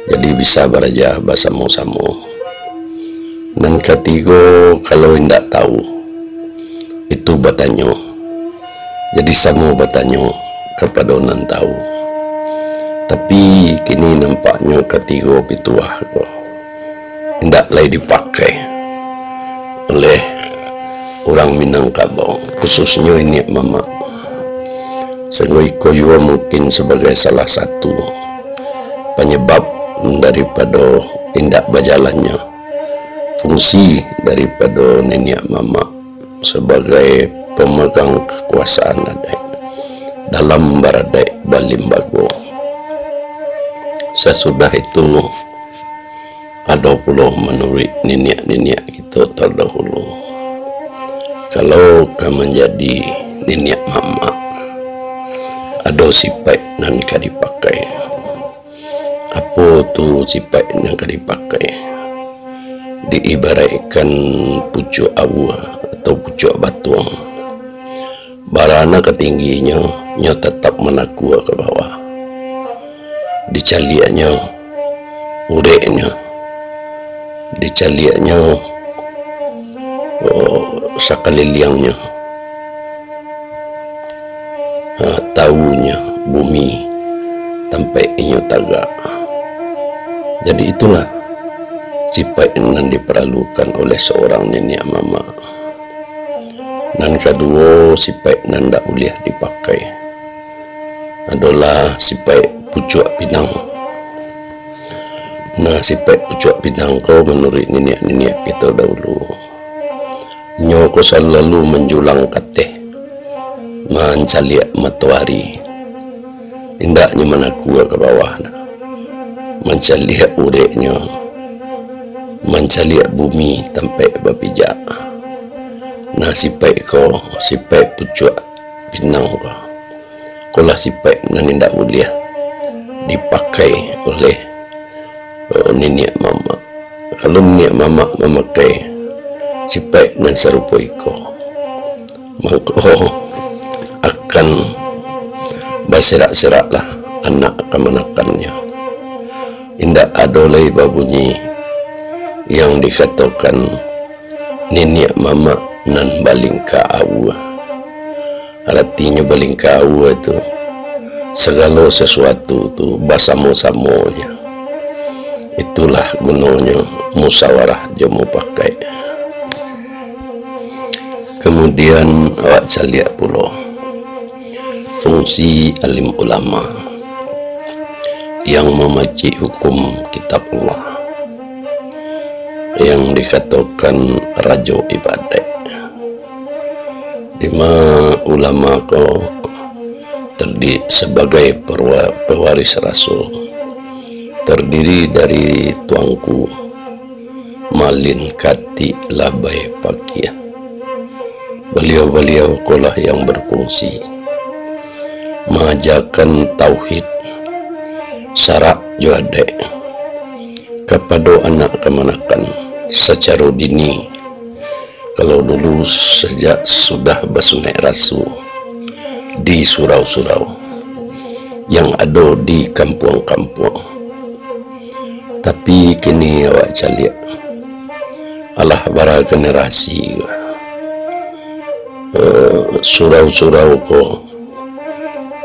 jadi bisa baraja basamo-samo. Nan katigo, kalau indak tahu, itu batanyo, jadi samo batanyo kapado nan tahu. Tapi, kini nampaknyo katigo pituah ko indak lai dipakai oleh urang Minangkabau, khususnyo iniak mamak. Sainggo iko juo mungkin sabagai salah satu panyabab daripado indak bajalannyo fungsi daripado niniak mamak sabagai pamegang kakuasaan adaik dalam baradaik balimbago. Sasudah itu, ado pulo manuruik niniak-niniak kito tardahulu. Kalau ka manjadi niniak mamak, ado sipaik nan ka dipakai. Apo tu sipaik nan ka dipakai? Diibaraikkan pucuak aua atau pucuak batuang. Bara nan ka tingginyo, nyo tatap manakua ka bawah. Dicaliaknyo ureknyo, dicaliaknyo, oh, sakaliliangnyo, ha, tawunyo, bumi tampaik inyo tagak. Jadi itulah sipaik nan diparalukan oleh saurang niniak mamak. Nan kaduo, sipaik nan ndak buliah dipakai adolah sipaik pucuak pinang. Nah, sipaik pucuak pinang ko manuruik niniak-niniak kito dahulu, nyo ko salalu manjulang ka ateh, mancaliak matoari. Indaknyo manakua ka bawah, nah, mancaliak ureknyo, mancaliak bumi tampaik bapijak. Nah, sipaik ko, sipaik pucuak pinang ko, kolah sipaik nan indak buliah dipakai oleh, eh, niniak mamak. Kalau niniak mamak mamakai sipaik nan sarupo iko, mangko akan baserak-seraklah anak kamanakannyo. Indak ado lai babunyi yang dikatokan niniak mamak nan balingka aua. Aratinyo balingka aua tu, sagalo sasuatu tu basamo-samonyo. Itulah gunonyo musawarah jo mupakat. Kamudian, awak caliak pulo fungsi alim ulama yang mamacik hukum kitab Allah, yang dikatokan rajo ibadaik. Dima ulama ko terdiri sabagai perwa-, pewaris rasul, terdiri dari tuangku, malin, katik, labai, pakiah. Baliau-baliau ko lah yang berfungsi maajakan tauhid, sarak jo adaik kapado anak kamanakan sacaro dini. Kalau dulu, sajak sudah basunaik rasul di surau-surau yang ado di kampuang-kampuang. Tapi kini awak caliak, alah bara generasi, eh, surau-surau ko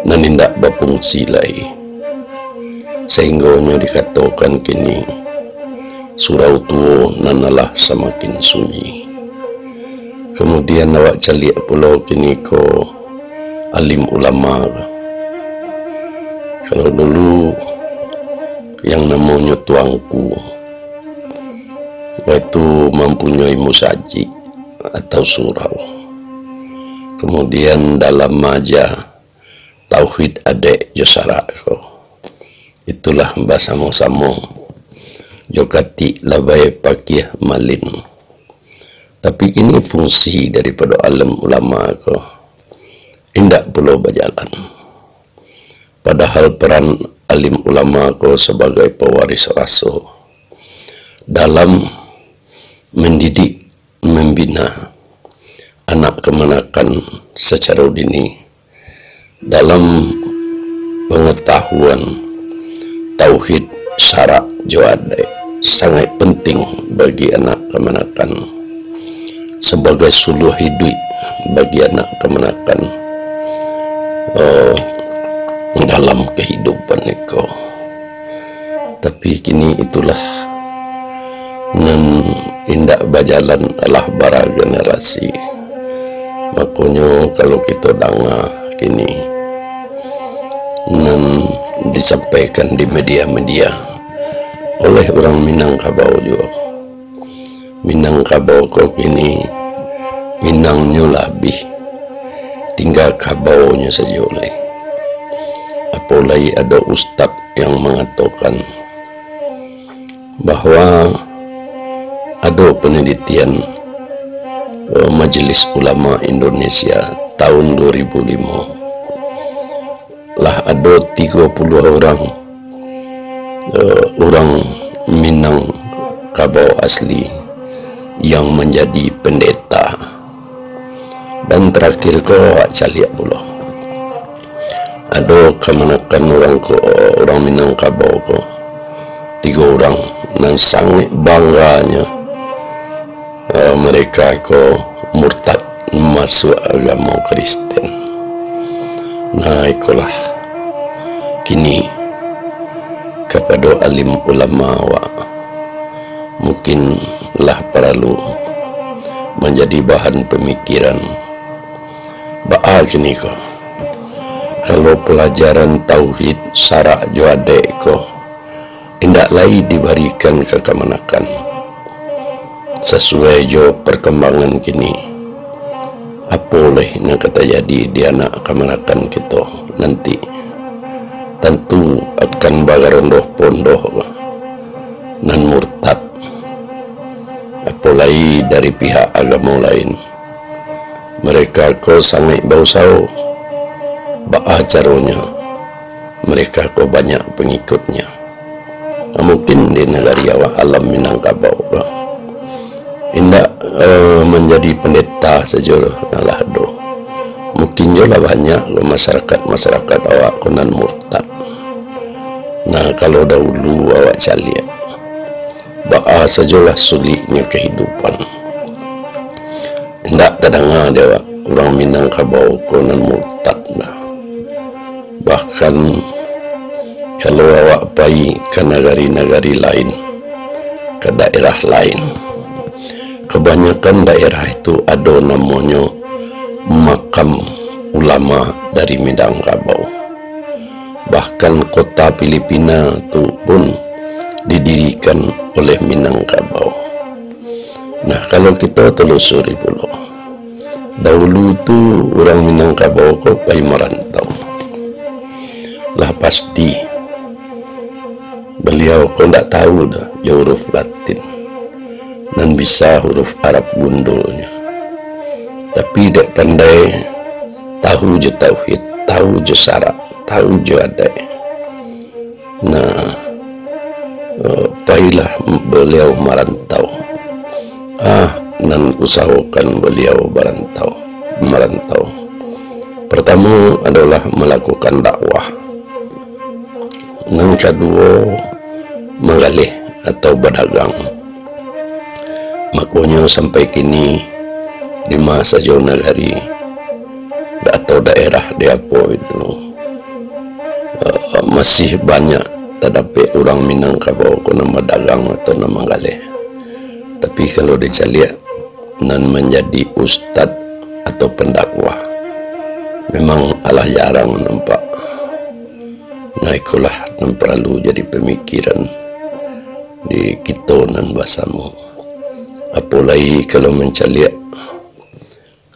nan indak bafungsi lai, sahinggonyo dikatokan kini surau tuo nan alah samakin sunyi. Kamudian, awak caliak pulo kini ko alim ulama. Kalau dulu, yang namonyo tuangku, yaitu mampunyoi musajik atau surau. Kamudian, dalam maaja tauhid adaik jo sarak ko, itulah basamo-samo jo katik, labai, pakiah, malin. Tapi kini fungsi daripado alim ulama ko indak pulo bajalan. Padahal peran alim ulama ko sabagai pewaris rasul dalam mendidik, membina anak kamanakan sacaro dini dalam pangatahuan tauhid, sarak jo adaik sangaik penting bagi anak kamanakan, sabagai suluah iduik bagi anak kamanakan, eh, dalam kahidupan iko. Tapi kini itulah nan indak bajalan, alah bara generasi. Makonyo, kalau kito danga kini nan disampaikan di media-media oleh urang Minangkabau juo, Minangkabau ko kini Minangnyo lah abih, tingga kabaunyo sajo lai. Apo lai ado ustad yang mangatokan bahwa ado penelitian, eh, Majelis Ulama Indonesia tahun dua ribu lima, lah ado tigo puluah urang, eh, urang Minangkabau asli yang manjadi pendeta. Dan terakhir ko, awak caliak pulo, Ado kamanakan urang ko, urang Minangkabau ko, tigo urang nan sangaik bangganyo, eh, mereka ko murtad masuak agamo Kristen. Nah, ikolah kini kapado alim ulama awak, mungkin lah paralu manjadi bahan pamikiran. Baa kini ko, kalau palajaran tauhid, sarak jo adaik ko indak lai dibarikan ka kamanakan? Sasuai jo parkambangan kini, apo lai nan ka tajadi di anak kamanakan kito nanti? Tantu akan bagarondoh-pondoh nan murtad, apo lai dari pihak agamo lain. Mereka ko sangaik bausaho. Baa caronyo? Mereka ko banyak pangikutnyo. Ah, mungkin di nagari awak alam Minangkabau ko indak, eh, manjadi pandeta sajo lah doh. Mungkin jo lah banyak ko masyarakat-masyarakat awak ko nan murtad. Nah, kalau dahulu awak caliak, baa sajolah suliknyo kahidupan. Indak tadanga dek awak urang Minangkabau ko nan murtad nah. Bahkan, kalau awak pai ka nagari-nagari lain, ka daerah lain, kabanyakan daerah itu ado namonyo makam ulama dari Minangkabau. Bahkan kota Filipina tu pun didirikan oleh Minangkabau. Nah, kalau kito telusuri pulo, dahulu tu urang Minangkabau ko pai marantau. Lah pasti, baliau ko ndak tahu doh jo huruf Latin, nan bisa huruf Arab gundulnyo. Tapi dek pandai, tahu jo tauhid, tahu jo sarak, tahu jo adaik. Nah, eh, pailah baliau marantau. Ah, nan usahokan baliau barantau, marantau. Partamo adolah malakukan dakwah. Nan kaduo, manggaleh atau badagang. Makonyo sampai kini, di ma sajo nagari, atau daerah di apo itu, eh, masih banyak tadapek urang Minangkabau ko nan badagang atau nan manggaleh. Tapi kalau dicaliak, nan manjadi ustad atau pandakwah, memang alah jarang nampak. Nah, ikolah nan paralu jadi pamikiran di kito nan basamo. Apo lai kalau mancaliak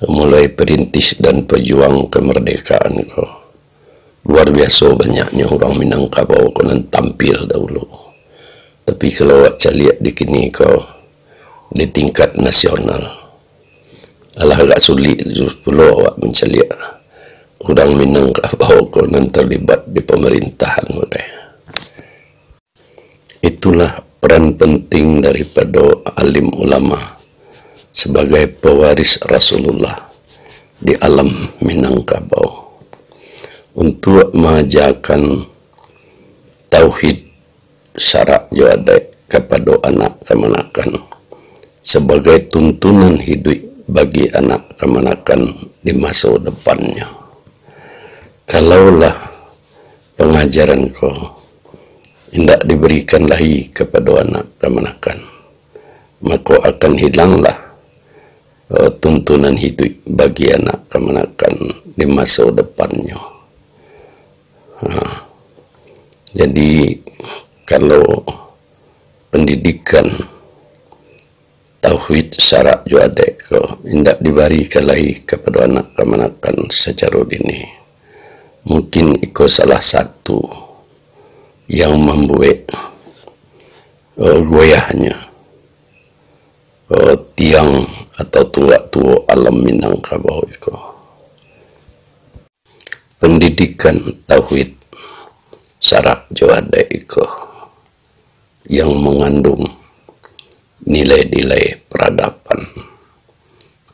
mulai perintis dan pajuang kamardekaan ko, luar biaso banyaknyo urang Minangkabau ko nan tampil dahulu. Tapi kalau awak caliak di kini ko, di tingkat nasional, alah agak sulik pulo awak mancaliak urang Minangkabau ko nan tarlibat di pamarintahan ko. Itulah peran penting daripado alim ulama sabagai pewaris Rasulullah di alam Minangkabau, untuak maajakan tauhid, sarak jo adaik kapado anak kamanakan, sabagai tuntunan hiduik bagi anak kamanakan di maso depannyo. Kalaulah pangajaran ko indak dibarikan lai kapado anak kamanakan, mako akan hilanglah, eh, tuntunan hiduik bagi anak kamanakan di maso depannyo. Ha. Jadi, kalau pandidikan tauhid, sarak jo adaik ko indak dibarikan lai kapado anak kamanakan sacaro dini, mungkin iko salah satu yang mambuek, eh, goyahnyo, eh, tiang atau tunggak tuo alam Minangkabau iko. Pandidikan tauhid, sarak jo adaik iko yang mangandung nilai-nilai paradaban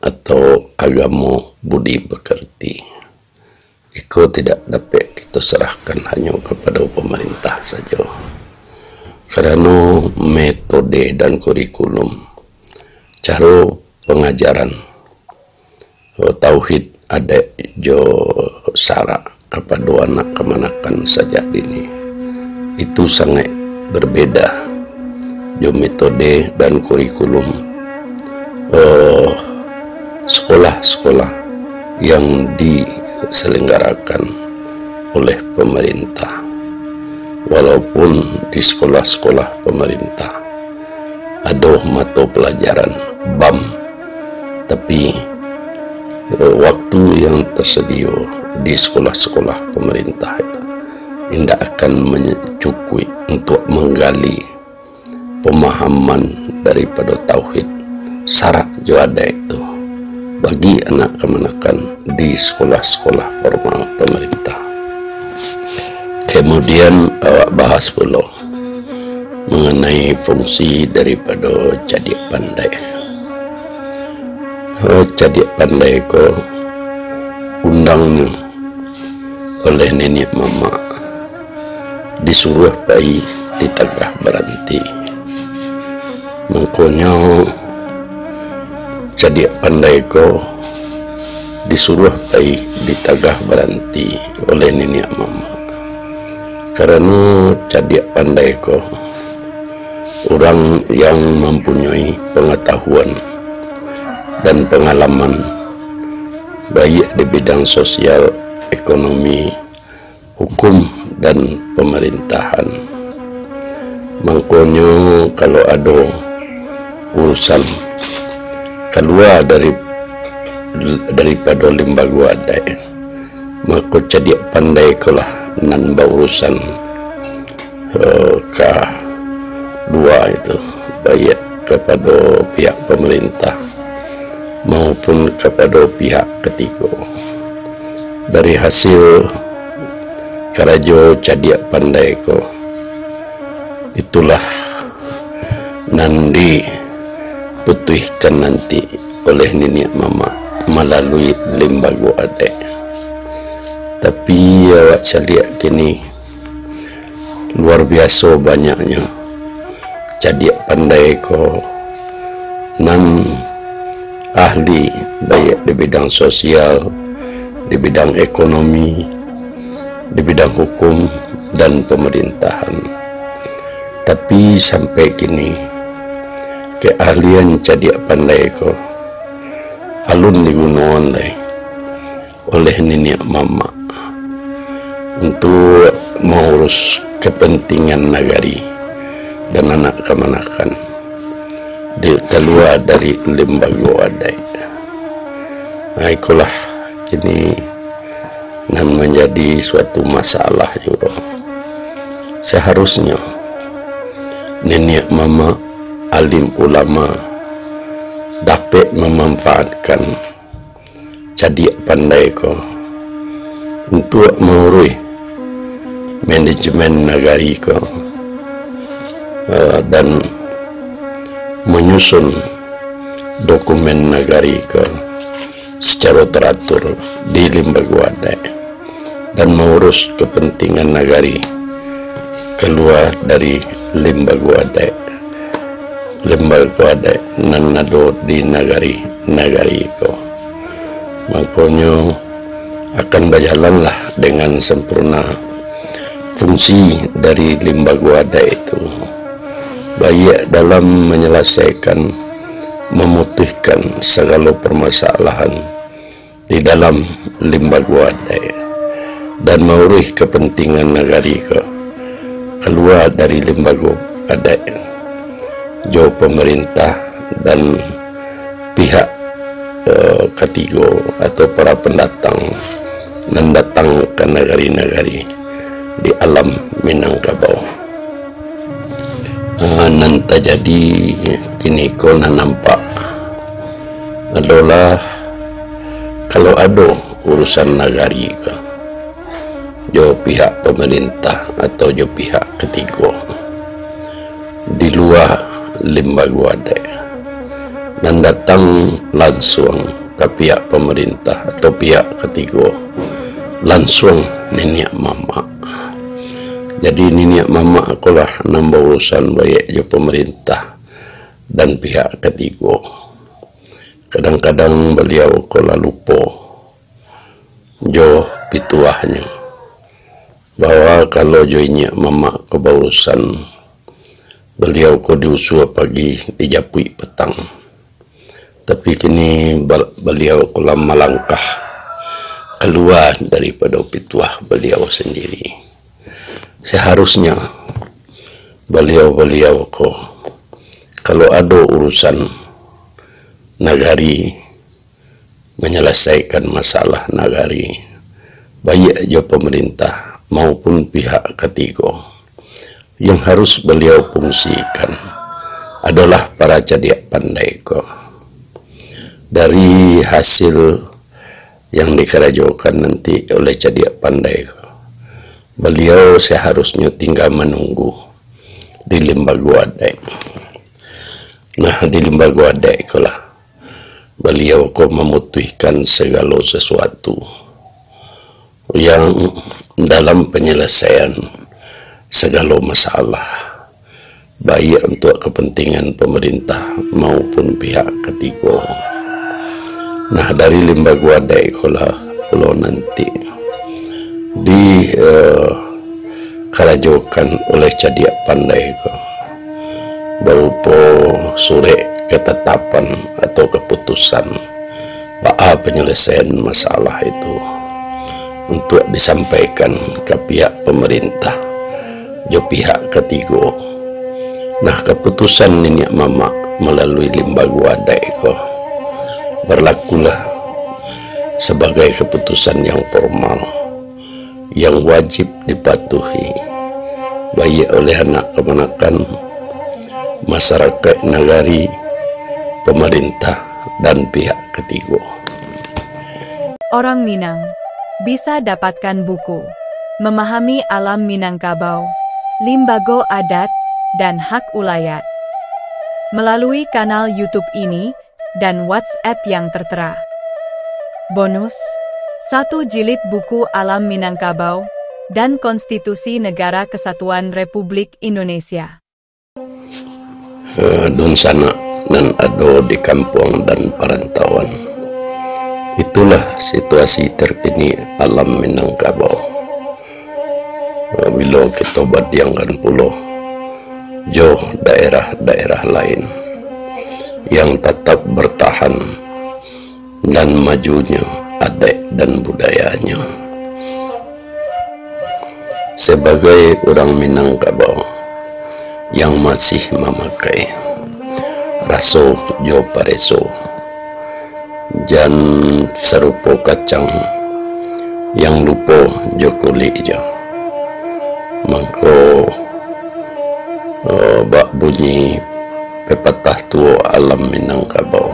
atau agamo budi pekerti, iko tidak dapek kito diserahkan hanyo kapado pamarintah sajo. Karano metode dan kurikulum, caro pangajaran, eh, tauhid, adaik jo sarak kapado anak kamanakan sajak dini, itu sangaik berbeda jo metode dan kurikulum, eh, sekolah-sekolah yang diselenggarakan oleh pemerintah. Walaupun di sekolah-sekolah pemerintah ado mato pelajaran BAM, tapi, eh, waktu yang tersedio di sekolah-sekolah pemerintah itu indak akan mencukupi untuk menggali pemahaman daripado tauhid, sarak jo adaik tu bagi anak kamanakan di sekolah-sekolah formal pemerintah. Kemudian, awak bahas pulo mengenai fungsi daripado cadiak pandai. Eh, cadiak pandai ko undangnyo oleh niniak mamak, disuruah pai di tagah baranti. Mangkonyo, cadiak pandai ko disuruah pai di tagah baranti oleh niniak mamak. Karano cadiak pandai ko urang yang mampunyoi pangatahuan dan pangalaman, baiak di bidang sosial, ekonomi, hukum, dan pamarintahan. Mangkonyo, kalau ado urusan kalua dari, daripado limbago adaik, mako cadiak pandai ko lah nan baurusan, eh, ka dua itu, baiak kapado pihak pamarintah maupun kapado pihak katigo. Dari hasil karajo cadiak pandai ko, itulah nan diputuihkan nanti oleh niniak mamak malalui limbago adaik. Tapi, awak caliak kini, luar biaso banyaknyo cadiak pandai ko nan ahli, baiak di bidang sosial, di bidang ekonomi, di bidang hukum dan pamarintahan. Tapi, sampai kini, keahlian cadiak pandai ko alun digunoan lai oleh niniak mamak untuak maurus kapantingan nagari dan anak kamanakan di kalua dari limbago adaik. Nah, ikolah kini nan manjadi suatu masalah juo. Saharusnyo niniak mamak, alim ulama dapek mamanfaatkan cadiak pandai ko untuak mauruih manajemen nagari ko, eh, dan manyusun dokumen nagari ko sacaro taratur di limbago adaik, dan maurus kapantingan nagari kalua dari limbago adaik, limbago adaik nan ado di nagari-nagari ko. Mangkonyo, akan bajalanlah dengan sampurna fungsi dari limbago adaik itu, baiak dalam manyalasaikan, mamutuihkan sagalo parmasalahan di dalam limbago adaik, dan mauruih kapantingan nagari ko kalua dari limbago adaik jo pamarintah dan pihak, eh, katigo atau para pandatang nan datang ka nagari-nagari di alam Minangkabau. Ah, nan tajadi kini ko nan nampak adolah, kalau ado urusan nagari ko jo pihak pamarintah atau jo pihak katigo di lua limbago adaik, nan datang lansuang ka pihak pamarintah atau pihak katigo, lansuang niniak mamak. Jadi, niniak mamak ko lah nan baurusan baiak jo pamarintah dan pihak katigo. Kadang-kadang baliau ko lah lupo jo pituahnyo, bahwa kalau jo inyiak mamak ko baurusan, baliau ko diusua pagi, dijapuik patang. Tapi kini bal-, baliau ko lah malangkah kalua daripado pituah baliau sandiri. Saharusnyo baliau-baliau ko, kalau ado urusan nagari, manyalasaikan masalah nagari, baiak jo pamarintah maupun pihak katigo, yang harus baliau fungsikan adolah para cadiak pandai ko. Dari hasil yang dikarajokan nanti oleh cadiak pandai ko, baliau saharusnyo tingga manunggu di limbago adaik. Nah, di limbago adaik ko lah baliau ko mamutuihkan sagalo sasuatu yang dalam panyalaian sagalo masalah, baiak untuak kapantingan pamarintah maupun pihak katigo. Nah, dari limbago adaik ko lah pulo nanti di, eh, karajokan oleh cadiak pandai ko, barupo surek katatapan atau kaputusan baa panyalaian masalah itu, untuak disampaikan ka pihak pamarintah jo pihak katigo. Nah, kaputusan niniak mamak malalui limbago adaik ko barlakulah sabagai kaputusan yang formal, yang wajib dipatuhi, baiak oleh anak kamanakan, masarakaik nagari, pamarintah, dan pihak katigo. Orang Minang bisa dapatkan buku Memahami Alam Minangkabau, Limbago Adat, dan Hak Ulayat melalui kanal YouTube ini dan WhatsApp yang tertera. Bonus, satu jilid buku Alam Minangkabau dan Konstitusi Negara Kesatuan Republik Indonesia. Eh, dunsanak nan ado di kampuang dan parantauan. Itulah situasi terkini alam Minangkabau. Eh, bilo kito bandiangkan pulo jo daerah-daerah lain yang tatap bertahan dan majunyo adaik dan budayanyo. Sabagai urang Minangkabau yang masih mamakai raso jo pareso, jan sarupo kacang yang lupo jo kuliknyo, mangko, eh, bak bunyi pepatah tuo alam Minangkabau,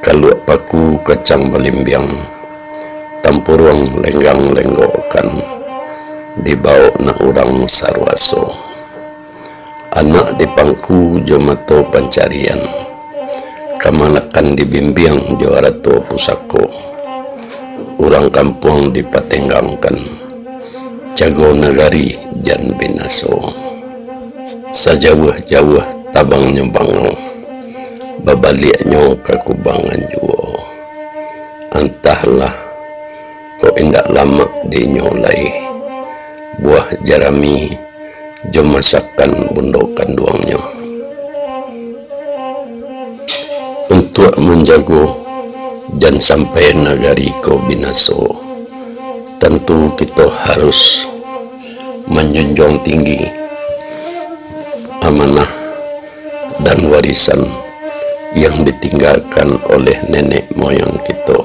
kaluak paku kacang balimbiang, tampuruang lenggang lenggokkan, dibawok nak urang saruaso. Anak dipangku jo mato pancarian, kamanakan dibimbiang jo arato pusako. Urang kampuang dipatenggangkan, jago nagari jan binaso. Sajauah-jauah tabangnyo bangau, babaliaknyo ka kubangan juo. Antahlah, kok indak lamak dinyo lai buah jarami jo masakan bundo kanduangnyo. Untuak manjago jan sampai nagari ko binaso, tantu kito harus manjunjuang tinggi amanah dan warisan yang ditinggakan oleh nenek moyang kito,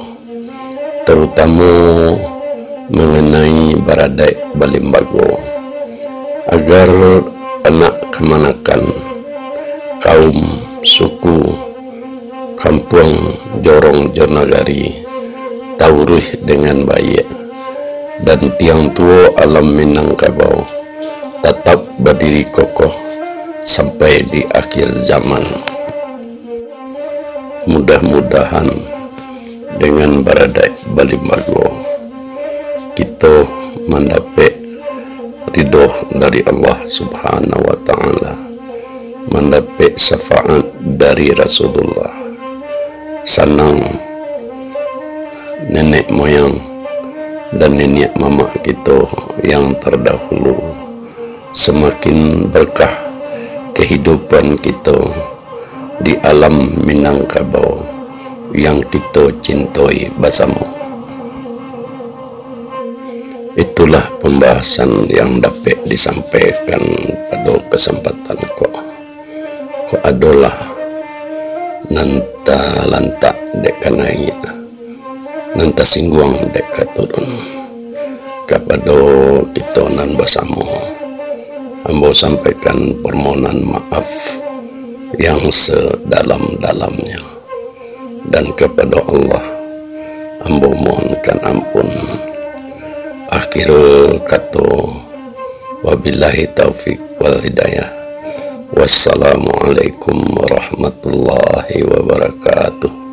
tarutamo manganai baradaik balimbago, agar anak kamanakan, kaum, suku, kampuang, jorong jo nagari tauruih dengan baiak, dan tiang tuo alam Minangkabau tatap badiri kokoh sampai di akhir zaman. Mudah-mudahan dengan baradaik balimbago, kito mandapek ridho dari Allah Subhanahu wa Ta'ala, mandapek syafaat dari Rasulullah. Sanang nenek moyang dan niniak mamak kito yang tardahulu, samakin barkah kahidupan kito di alam Minangkabau yang kito cintoi basamo. Itulah pambahasan yang dapek disampaikan pado kasampatan ko. Kok adolah nan talantak dek kanai, nan tasingguang dek katurun, kapado kito nan basamo, ambo sampaikan parmohonan maaf yang sadalam-dalamnyo. Dan kapado Allah, ambo mohonkan ampun. Akhirul kato, wabillahi taufik wal hidayah. Wassalamualaikum warahmatullahi wabarakatuh.